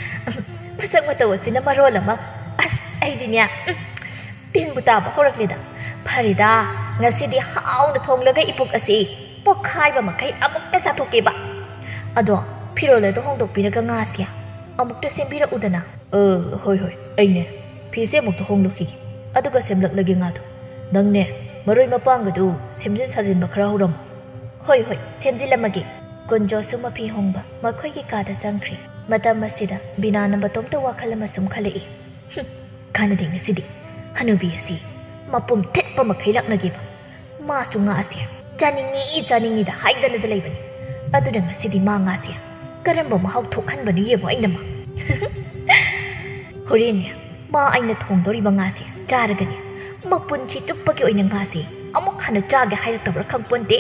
ꯃꯁꯛ ꯃꯇꯧ ꯑꯁꯤꯅ ꯃꯔꯣꯜ ꯑꯃ꯫ ꯑꯁ, ꯑꯩꯗꯤꯅꯦ, ꯎꯝ, ꯇꯤꯟꯕꯨ ꯇꯥꯕ ꯍꯧꯔꯛꯂꯦꯗ꯫ ꯐꯔꯦꯗ, ꯉꯁꯤꯗꯤ ꯍꯥꯎꯅ ꯊꯣꯡꯂꯒ ꯏꯄꯨꯛ ꯑꯁꯤ ꯄꯣꯛꯈꯥꯏꯕ ꯃꯈꯩ ꯑꯃꯨꯛꯇ ꯆꯥꯊꯣꯛꯀꯦꯕ꯫ ꯑꯗꯣ, ꯐꯤꯔꯣꯜ ꯑꯗꯨ ꯍꯣꯡꯗꯣꯛꯄꯤꯔꯒ ꯉꯥꯁꯦ ꯑꯃꯨꯛꯇ ꯁꯦꯝꯕꯤꯔꯛꯎꯗꯅ꯫" "ꯑ, ꯍꯣꯏ, ꯍꯣꯏ, ꯑꯩꯅꯦ ꯐꯤꯁꯦ ꯑꯃꯨꯛꯇ ꯍꯣꯡꯗꯣꯛꯈꯤꯒꯦ, ꯑꯗꯨꯒ ꯁꯦꯝꯂꯛꯂꯒꯦ ꯉꯥꯗꯣ꯫ ꯅꯪꯅꯦ, ꯃꯔꯣꯏ ꯃꯄꯥꯡꯒꯗꯨ ꯁꯦꯝꯖꯤꯟ ꯁꯥꯖꯤꯟꯕ ꯈꯔ ꯍꯧꯔꯝꯃꯣ꯫" "ꯍꯣꯏ, ꯍꯣꯏ, ꯁꯦꯝꯖꯤꯜꯂꯝꯃꯒꯦ꯫" ꯀꯨꯟꯖꯣꯁꯨ ꯃꯐꯤ ꯍꯣꯡꯕ ꯃꯈꯣꯏꯒꯤ ꯀꯥꯗ ꯆꯪꯈ꯭ꯔꯦ꯫ ꯃꯇꯝ ꯑꯁꯤꯗ ꯕꯤꯅꯥꯅ ꯃꯇꯣꯝꯇ ꯋꯥꯈꯜ ꯑꯃ ꯁꯨꯝ ꯈꯜꯂꯛꯏ꯫ "ꯍꯨꯝ, ꯀꯥꯟꯅꯗꯦ ꯉꯁꯤꯗꯤ꯫ ꯍꯅꯨꯕꯤ ꯑꯁꯤ ꯃꯄꯨꯝ ꯊꯤꯠꯄ ꯃꯈꯩ ꯂꯥꯛꯅꯒꯦꯕ꯫ ꯃꯥꯁꯨ ꯉꯥ ꯑꯁꯦ ꯆꯥꯅꯤꯡꯉꯤ, ꯆꯥꯅꯤꯡꯉꯤꯗ ꯍꯥꯏꯗꯅꯗ ꯂꯩꯕꯅꯤ꯫ ꯑꯗꯨꯅ ꯉꯁꯤꯗꯤ ꯃꯥ ꯉꯥꯁꯦ ꯀꯔꯝꯕ ꯃꯍꯥꯎ ꯊꯣꯛꯍꯟꯕꯅꯣ ꯌꯦꯡꯉꯣ ꯑꯩꯅ ꯃꯥ꯫" "ꯍꯣꯔꯦꯟꯅꯦ, ꯃꯥ ꯑꯩꯅ ꯊꯣꯡꯗꯧꯔꯤꯕ ꯉꯥꯁꯦ ꯆꯥꯔꯒꯅꯦ, ꯃꯄꯨꯟꯁꯤ ꯆꯨꯞꯄꯒꯤ ꯑꯣꯏꯅ ꯉꯥꯁꯦ ꯑꯃꯨꯛ ꯍꯟꯅ ꯆꯥꯒꯦ ꯍꯥꯏꯔꯛꯇꯕ꯭ꯔꯥ ꯈꯪꯄꯣꯟꯇꯦ꯫"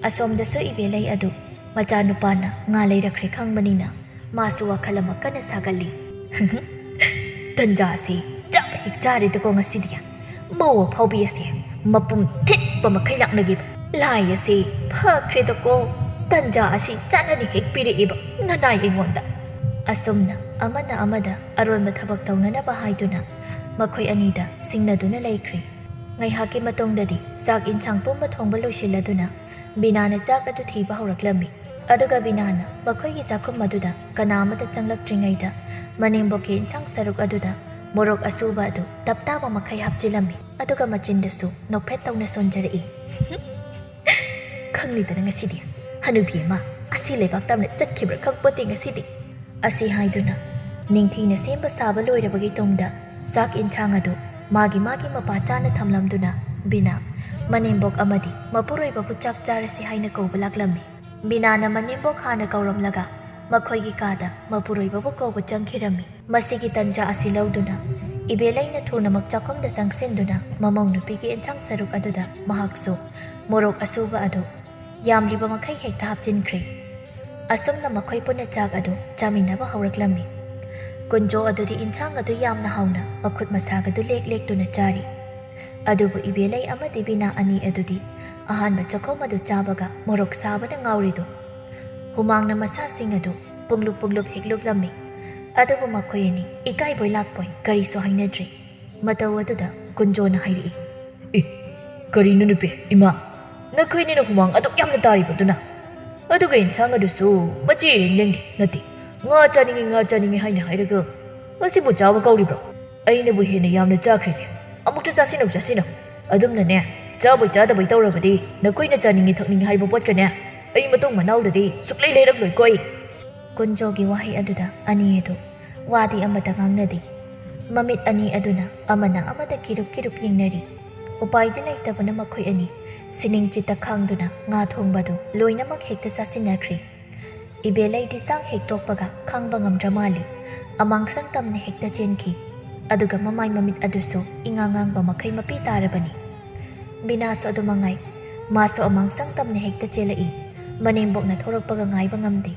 ꯑꯁꯣꯝꯗꯁꯨ ꯏꯕꯦꯂꯩ ꯑꯗꯨ ꯃꯆꯥꯅꯨꯄꯥꯅ ꯉꯥ ꯂꯩꯔꯛꯈ꯭ꯔꯦ ꯈꯪꯕꯅꯤꯅ ꯃꯥꯁꯨ ꯋꯥꯈꯜ ꯑꯃ ꯀꯟꯅ ꯁꯥꯒꯠꯂꯤ꯫ "ꯇꯟꯖꯥꯁꯤ ꯆꯞ ꯍꯦꯛ ꯆꯥꯔꯦꯗꯀꯣ ꯉꯁꯤꯗꯤ꯫ ꯃꯧ ꯑꯐꯥꯎꯕꯤ ꯑꯁꯦ ꯃꯄꯨꯝ ꯊꯤꯠꯄ ꯃꯈꯩ ꯂꯥꯛꯅꯒꯦꯕ꯫ ꯂꯥꯏ ꯑꯁꯤ ꯐꯈ꯭ꯔꯦꯗꯀꯣ, ꯇꯟꯖꯥ ꯑꯁꯤ ꯆꯥꯅꯅꯤ ꯍꯦꯛ ꯄꯤꯔꯛꯑꯦꯕ ꯅꯅꯥꯏ ꯑꯩꯉꯣꯟꯗ꯫" ꯑꯁꯨꯝꯅ ꯑꯃꯅ ꯑꯃꯗ ꯑꯔꯣꯟꯕ ꯊꯕꯛ ꯇꯧꯅꯅꯕ ꯍꯥꯏꯗꯨꯅ ꯃꯈꯣꯏ ꯑꯅꯤꯗ ꯁꯤꯡꯅꯗꯨꯅ ꯂꯩꯈ꯭ꯔꯦ꯫ ꯉꯥꯏꯍꯥꯛꯀꯤ ꯃꯇꯨꯡꯗꯗꯤ ꯆꯥꯛ ꯏꯟꯁꯥꯡ ꯄꯨꯝꯕ ꯊꯣꯡꯕ ꯂꯣꯏꯁꯤꯜꯂꯗꯨꯅ ꯕꯤꯅꯥꯅ ꯆꯥꯛ ꯑꯗꯨ ꯊꯤꯕ ꯍꯧꯔꯛꯂꯝꯃꯤ꯫ ꯑꯗꯨꯒ ꯕꯤꯅꯥꯅ ꯃꯈꯣꯏꯒꯤ ꯆꯥꯛꯈꯨꯝ ꯑꯗꯨꯗ ꯀꯅꯥ ꯑꯃꯠꯇ ꯆꯪꯂꯛꯇ꯭ꯔꯤꯉꯩꯗ ꯃꯅꯦꯝꯕꯣꯛꯀꯤ ꯏꯟꯁꯥꯡ ꯁꯔꯨꯛ ꯑꯗꯨꯗ ꯃꯣꯔꯣꯛ ꯑꯁꯨꯕ ꯑꯗꯨ ꯇꯞꯇꯥꯕ ꯃꯈꯩ ꯍꯥꯞꯆꯤꯜꯂꯝꯃꯤ꯫ ꯑꯗꯨꯒ ꯃꯆꯤꯟꯗꯁꯨ ꯅꯣꯛꯐꯦꯠ ꯇꯧꯅ ꯁꯣꯟꯖꯔꯛꯏ꯫ "ꯈꯪꯂꯤꯗꯅ ꯉꯁꯤꯗꯤ, ꯍꯅꯨꯕꯤ ꯑꯃ ꯑꯁꯤ ꯂꯩꯕꯥꯛ ꯇꯝꯅ ꯆꯠꯈꯤꯕ꯭ꯔꯥ ꯈꯪꯄꯣꯠꯇꯦ ꯉꯁꯤꯗꯤ꯫" ꯑꯁꯤ ꯍꯥꯏꯗꯨꯅ ꯅꯤꯡꯊꯤꯅ ꯁꯦꯝꯕ ꯁꯥꯕ ꯂꯣꯏꯔꯕꯒꯤ ꯇꯨꯡꯗ ꯆꯥꯛ ꯏꯟꯁꯥꯡ ꯑꯗꯨ ꯃꯥꯒꯤ ꯃꯥꯒꯤ ꯃꯄꯥ ꯆꯥꯅ ꯊꯝꯂꯝꯗꯨꯅ ꯕꯤꯅꯥ, ꯃꯅꯦꯝꯕꯣꯛ ꯑꯃꯗꯤ ꯃꯄꯨꯔꯣꯏꯕꯕꯨ ꯆꯥꯛ ꯆꯥꯔꯁꯤ ꯍꯥꯏꯅ ꯀꯧꯕ ꯂꯥꯛꯂꯝꯃꯤ꯫ ꯕꯤꯅꯥꯅ ꯃꯅꯦꯝꯕꯣꯛ ꯍꯥꯟꯅ ꯀꯧꯔꯝꯂꯒ ꯃꯈꯣꯏꯒꯤ ꯀꯥꯗ ꯃꯄꯨꯔꯣꯏꯕꯕꯨ ꯀꯧꯕ ꯆꯪꯈꯤꯔꯝꯃꯤ꯫ ꯃꯁꯤꯒꯤ ꯇꯟꯖꯥ ꯑꯁꯤ ꯂꯧꯗꯨꯅ ꯏꯕꯦꯂꯩꯅ ꯊꯨꯅꯃꯛ ꯆꯥꯛꯈꯨꯝꯗ ꯆꯪꯁꯤꯟꯗꯨꯅ ꯃꯃꯧ ꯅꯨꯄꯤꯒꯤ ꯑꯦꯟꯁꯥꯡ ꯁꯔꯨꯛ ꯑꯗꯨꯗ ꯃꯍꯥꯛꯁꯨ ꯃꯣꯔꯣꯛ ꯑꯁꯨꯕ ꯑꯗꯨ ꯌꯥꯝꯂꯤꯕ ꯃꯈꯩ ꯍꯦꯛꯇ ꯍꯥꯞꯆꯤꯟꯈ꯭ꯔꯦ꯫ ꯑꯁꯨꯝꯅ ꯃꯈꯣꯏ ꯄꯨꯟꯅ ꯆꯥꯛ ꯑꯗꯨ ꯆꯥꯃꯤꯟꯅꯕ ꯍꯧꯔꯛꯂꯝꯃꯤ꯫ ꯀꯨꯟꯖꯣ ꯑꯗꯨꯗꯤ ꯏꯟꯁꯥꯡ ꯑꯗꯨ ꯌꯥꯝꯅ ꯍꯥꯎꯅ ꯃꯈꯨꯠ ꯃꯁꯥꯒꯗꯨ ꯂꯦꯛ ꯂꯦꯛꯇꯨꯅ ꯆꯥꯔꯤ꯫ ꯑꯗꯨꯕꯨ ꯏꯕꯦꯂꯩ ꯑꯃꯗꯤ ꯕꯤꯅꯥ ꯑꯅꯤ ꯑꯗꯨꯗꯤ ꯑꯍꯥꯟꯕ ꯆꯥꯛꯈꯨꯝ ꯑꯗꯨ ꯆꯥꯕꯒ ꯃꯣꯔꯣꯛ ꯁꯥꯕꯅ ꯉꯥꯎꯔꯤꯗꯨ, ꯍꯨꯃꯥꯡꯅ ꯃꯁꯥꯁꯤꯡ ꯑꯗꯨ ꯄꯨꯡꯂꯨꯞ ꯄꯨꯡꯂꯨꯞ ꯍꯤꯛꯂꯨꯞꯂꯝꯃꯤ꯫ ꯑꯗꯨꯕꯨ ꯃꯈꯣꯏ ꯑꯅꯤ ꯏꯀꯥꯏꯕꯣꯏ ꯂꯥꯛꯄꯣꯏ ꯀꯔꯤꯁꯨ ꯍꯥꯏꯅꯗ꯭ꯔꯤ꯫ ꯃꯇꯧ ꯑꯗꯨꯗ ꯀꯨꯟꯖꯣꯅ ꯍꯥꯏꯔꯛꯏ, "ꯑꯦ, ꯀꯔꯤꯅꯣ ꯅꯨꯄꯤ, ꯏꯃꯥ, ꯅꯈꯣꯏꯅꯤꯅ ꯍꯨꯃꯥꯡ ꯑꯗꯨꯛ ꯌꯥꯝꯅ ꯇꯥꯔꯤꯕꯗꯨꯅ? ꯑꯗꯨꯒ ꯏꯟꯁꯥꯡ ꯑꯗꯨꯁꯨ ꯃꯆꯦ ꯏꯔꯦꯡ ꯂꯦꯡꯗꯦ, ꯅꯠꯇꯦ, ꯉꯥ ꯆꯥꯅꯤꯡꯉꯤ, ꯉꯥ ꯆꯥꯅꯤꯡꯉꯤ ꯍꯥꯏꯅ ꯍꯥꯏꯔꯒ ꯃꯁꯤꯕꯨ ꯆꯥꯕ ꯀꯧꯔꯤꯕ꯭ꯔꯣ? ꯑꯩꯅꯕꯨ ꯍꯦꯟꯅ ꯌꯥꯝꯅ ꯆꯥꯈ꯭ꯔꯦꯅꯦ꯫ ꯑꯃꯨꯛꯇ ꯆꯥꯁꯤꯟꯅꯧ, ꯆꯥꯁꯤꯟꯅꯧ꯫ ꯑꯗꯨꯝꯅꯅꯦ, ꯆꯥꯕꯣꯏ ꯆꯥꯗꯕꯣꯏ ꯇꯧꯔꯕꯗꯤ ꯅꯈꯣꯏꯅ ꯆꯥꯅꯤꯡꯉꯤ ꯊꯛꯅꯤꯡꯉꯤ ꯍꯥꯏꯕ ꯄꯣꯠꯀꯅꯦ, ꯑꯩ ꯃꯇꯨꯡ ꯃꯅꯥꯎꯗꯗꯤ ꯁꯨꯛꯂꯩ ꯂꯩꯔꯛꯂꯣꯏꯀꯣ ꯑꯩ꯫" ꯀꯨꯟꯖꯣꯒꯤ ꯋꯥꯍꯩ ꯑꯗꯨꯗ ꯑꯅꯤ ꯑꯗꯨ ꯋꯥꯗꯤ ꯑꯃꯠꯇ ꯉꯥꯡꯅꯗꯦ꯫ ꯃꯃꯤꯠ ꯑꯅꯤ ꯑꯗꯨꯅ ꯑꯃꯅ ꯑꯃꯗ ꯀꯤꯔꯨꯞ ꯀꯤꯔꯨꯞ ꯌꯦꯡꯅꯔꯤ꯫ ꯎꯄꯥꯏꯗꯤ ꯂꯩꯇꯕꯅ ꯃꯈꯣꯏ ꯑꯅꯤ ꯁꯤꯅꯤꯡ ꯆꯤꯠꯇ ꯈꯥꯡꯗꯨꯅ ꯉꯥ ꯊꯣꯡꯕꯗꯨ ꯂꯣꯏꯅꯃꯛ ꯍꯦꯛꯇ ꯆꯥꯁꯤꯟꯅꯈ꯭ꯔꯦ꯫ ꯏꯕꯦꯂꯩꯗꯤ ꯆꯥꯛ ꯍꯦꯛ ꯇꯣꯛꯄꯒ ꯈꯥꯡꯕ ꯉꯝꯗ꯭ꯔ ꯃꯥꯜꯂꯤ꯫ ꯑꯃꯥꯡꯁꯪ ꯇꯝꯅ ꯍꯦꯛꯇ ꯆꯦꯟꯈꯤ꯫ ꯑꯗꯨꯒ ꯃꯃꯥꯏ ꯃꯃꯤꯠ ꯑꯗꯨꯁꯨ ꯏꯉꯥꯡ ꯉꯥꯡꯕ ꯃꯈꯩ ꯃꯄꯤ ꯇꯥꯔꯕꯅꯤ꯫ ꯕꯤꯅꯥꯁꯨ ꯑꯗꯨ ꯃꯉꯥꯏ꯫ ꯃꯥꯁꯨ ꯑꯃꯥꯡꯁꯪ ꯇꯝꯅ ꯍꯦꯛꯇ ꯆꯦꯜꯂꯛꯏ꯫ ꯃꯅꯦꯝꯕꯣꯛꯅ ꯊꯣꯔꯛꯄꯒ ꯉꯥꯏꯕ ꯉꯝꯗꯦ꯫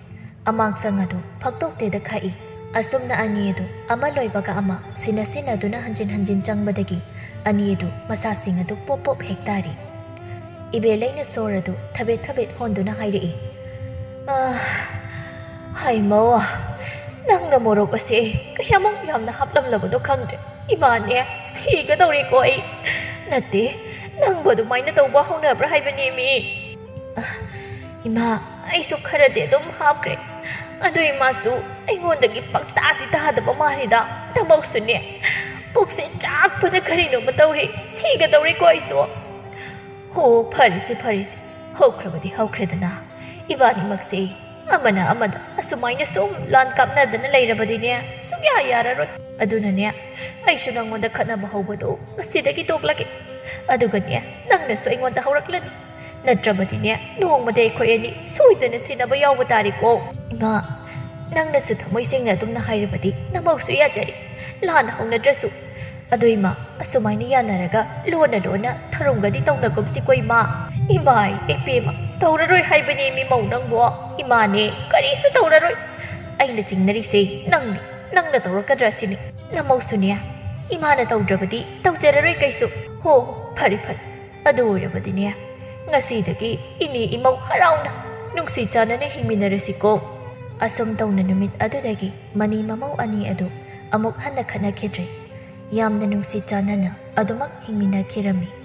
ꯑꯃꯥꯡꯁꯪ ꯑꯗꯨ ꯐꯛꯇꯣꯛꯇꯦꯗ ꯈꯥꯛꯏ꯫ ꯑꯁꯨꯝꯅ ꯑꯅꯤ ꯑꯗꯨ ꯑꯃ ꯂꯣꯏꯕꯒ ꯑꯃ ꯁꯤꯟꯅ ꯁꯤꯟꯅꯗꯨꯅ ꯍꯟꯖꯤꯟ ꯍꯟꯖꯤꯟ ꯆꯪꯕꯗꯒꯤ ꯑꯅꯤ ꯑꯗꯨ ꯃꯁꯥꯁꯤꯡ ꯑꯗꯨ ꯄꯣꯞ ꯄꯣꯞ ꯍꯦꯛ ꯇꯥꯔꯤ꯫ ꯏꯕꯦꯂꯩꯅ ꯁꯣꯔ ꯑꯗꯨ ꯊꯕꯦꯠ ꯊꯕꯦꯠ ꯍꯣꯟꯗꯨꯅ ꯍꯥꯏꯔꯛꯏ, "ꯑꯥ, ꯍꯩꯃꯧ, ꯅꯪꯅ ꯃꯣꯔꯣꯛ ꯑꯁꯦ ꯀꯌꯥꯃꯨꯛ ꯌꯥꯝꯅ ꯍꯥꯞꯂꯝꯂꯕꯅꯣ ꯈꯪꯗ꯭ꯔꯦ꯫ ꯏꯃꯥꯅꯦ ꯁꯤꯒꯗꯧꯔꯦꯀꯣ ꯑꯩ꯫ ꯅꯠꯇꯦ, ꯅꯪꯕꯨ ꯑꯗꯨꯃꯥꯏꯅ ꯇꯧꯕ ꯍꯧꯅꯕ꯭ꯔꯥ ꯍꯥꯏꯕꯅꯦꯃꯤ꯫" "ꯑꯥ, ꯏꯃꯥ, ꯑꯩꯁꯨ ꯈꯔꯗꯤ ꯑꯗꯨꯝ ꯍꯥꯞꯈ꯭ꯔꯦ꯫ ꯑꯗꯨ ꯏꯃꯥꯁꯨ ꯑꯩꯉꯣꯟꯗꯒꯤ ꯄꯪꯇꯥꯗꯤ ꯇꯥꯗꯕ ꯃꯥꯜꯂꯤꯗ꯫ ꯅꯃꯧꯁꯨꯅꯦ, ꯄꯨꯛꯁꯦ ꯆꯥꯛꯄꯅ ꯀꯔꯤꯅꯣꯃ ꯇꯧꯔꯦ꯫ ꯁꯤꯒꯗꯧꯔꯦꯀꯣ ꯑꯩꯁꯨ꯫" "ꯍꯣ, ꯐꯔꯦꯁꯦ, ꯐꯔꯦꯁꯦ, ꯍꯧꯈ꯭ꯔꯕꯗꯤ ꯍꯧꯈ꯭ꯔꯦꯗꯅ꯫ ꯏꯕꯥꯅꯤꯃꯛꯁꯦ ꯑꯃꯅ ꯑꯃꯗ ꯑꯁꯨꯃꯥꯏꯅ ꯁꯨꯝ ꯂꯥꯟ ꯀꯥꯞꯅꯗꯅ ꯂꯩꯔꯕꯗꯤꯅꯦ, ꯁꯨꯡꯌꯥ ꯌꯥꯔꯔꯣꯏ꯫ ꯑꯗꯨꯅꯅꯦ, ꯑꯩꯁꯨ ꯅꯪꯉꯣꯟꯗ ꯈꯠꯅꯕ ꯍꯧꯕꯗꯣ ꯉꯁꯤꯗꯒꯤ ꯇꯣꯛꯂꯒꯦ꯫ ꯑꯗꯨꯒꯅꯦ, ꯅꯪꯅꯁꯨ ꯑꯩꯉꯣꯟꯗ ꯍꯧꯔꯛꯂꯅꯨ꯫ ꯅꯠꯇ꯭ꯔꯕꯗꯤꯅꯦ, ꯅꯣꯡꯃꯗꯤ ꯑꯩꯈꯣꯏ ꯑꯅꯤ ꯁꯣꯏꯗꯅ ꯁꯤꯟꯅꯕ ꯌꯥꯎꯕ ꯇꯥꯔꯦꯀꯣ꯫ ꯏꯃꯥ, ꯅꯪꯅꯁꯨ ꯊꯃꯣꯏ ꯁꯦꯡꯅ ꯑꯗꯨꯝꯅ ꯍꯥꯏꯔꯕꯗꯤ ꯅꯃꯧꯁꯨ ꯌꯥꯖꯔꯤ꯫ ꯂꯥꯟ ꯍꯧꯅꯗ꯭ꯔꯁꯨ꯫ ꯑꯗꯣ ꯏꯃꯥ, ꯑꯁꯨꯃꯥꯏꯅ ꯌꯥꯅꯔꯒ ꯂꯣꯟꯅ ꯂꯣꯟꯅ ꯊꯔꯨꯝꯒꯗꯤ ꯇꯧꯅꯒꯨꯝꯁꯤꯀꯣ ꯏꯃꯥ꯫ ꯏꯃꯥꯏ, ꯏꯄꯦꯝꯃ, ꯇꯧꯔꯔꯣꯏ ꯍꯥꯏꯕꯅꯦ ꯃꯤ ꯃꯧ ꯅꯪꯕꯣ꯫ ꯏꯃꯥꯅꯦ, ꯀꯔꯤꯁꯨ ꯇꯧꯔꯔꯣꯏ꯫ ꯑꯩꯅ ꯆꯤꯡꯅꯔꯤꯁꯦ ꯅꯪꯅꯤ, ꯅꯪꯅ ꯇꯧꯔꯛꯀꯗ꯭ꯔꯥ ꯁꯤꯅꯤ꯫ ꯅꯃꯧꯁꯨꯅꯦ, ꯏꯃꯥꯅ ꯇꯧꯗ꯭ꯔꯕꯗꯤ ꯇꯧꯖꯔꯔꯣꯏ ꯀꯩꯁꯨ꯫ ꯍꯣ, ꯐꯔꯦ ꯐꯔꯦ꯫ ꯑꯗꯨ ꯑꯣꯏꯔꯕꯗꯤꯅꯦ, ꯉꯁꯤꯗꯒꯤ ꯏꯅꯦ ꯏꯃꯧ ꯍꯔꯥꯎꯅ ꯅꯨꯡꯁꯤ ꯆꯥꯟꯅꯅ ꯍꯤꯡꯃꯤꯟꯅꯔꯁꯤꯀꯣ꯫ ꯑꯁꯨꯝ ꯇꯧꯅ ꯅꯨꯃꯤꯠ ꯑꯗꯨꯗꯒꯤ ꯃꯅꯤ ꯃꯃꯧ ꯑꯅꯤ ꯑꯗꯨ ꯑꯃꯨꯛ ꯍꯟꯅ ꯈꯠꯅꯈꯤꯗ꯭ꯔꯦ꯫ ꯌꯥꯝꯅ ꯅꯨꯡꯁꯤ ꯆꯥꯟꯅꯅ ꯑꯗꯨꯃꯛ ꯍꯤꯡꯃꯤꯟꯅꯈꯤꯔꯝꯃꯤ꯫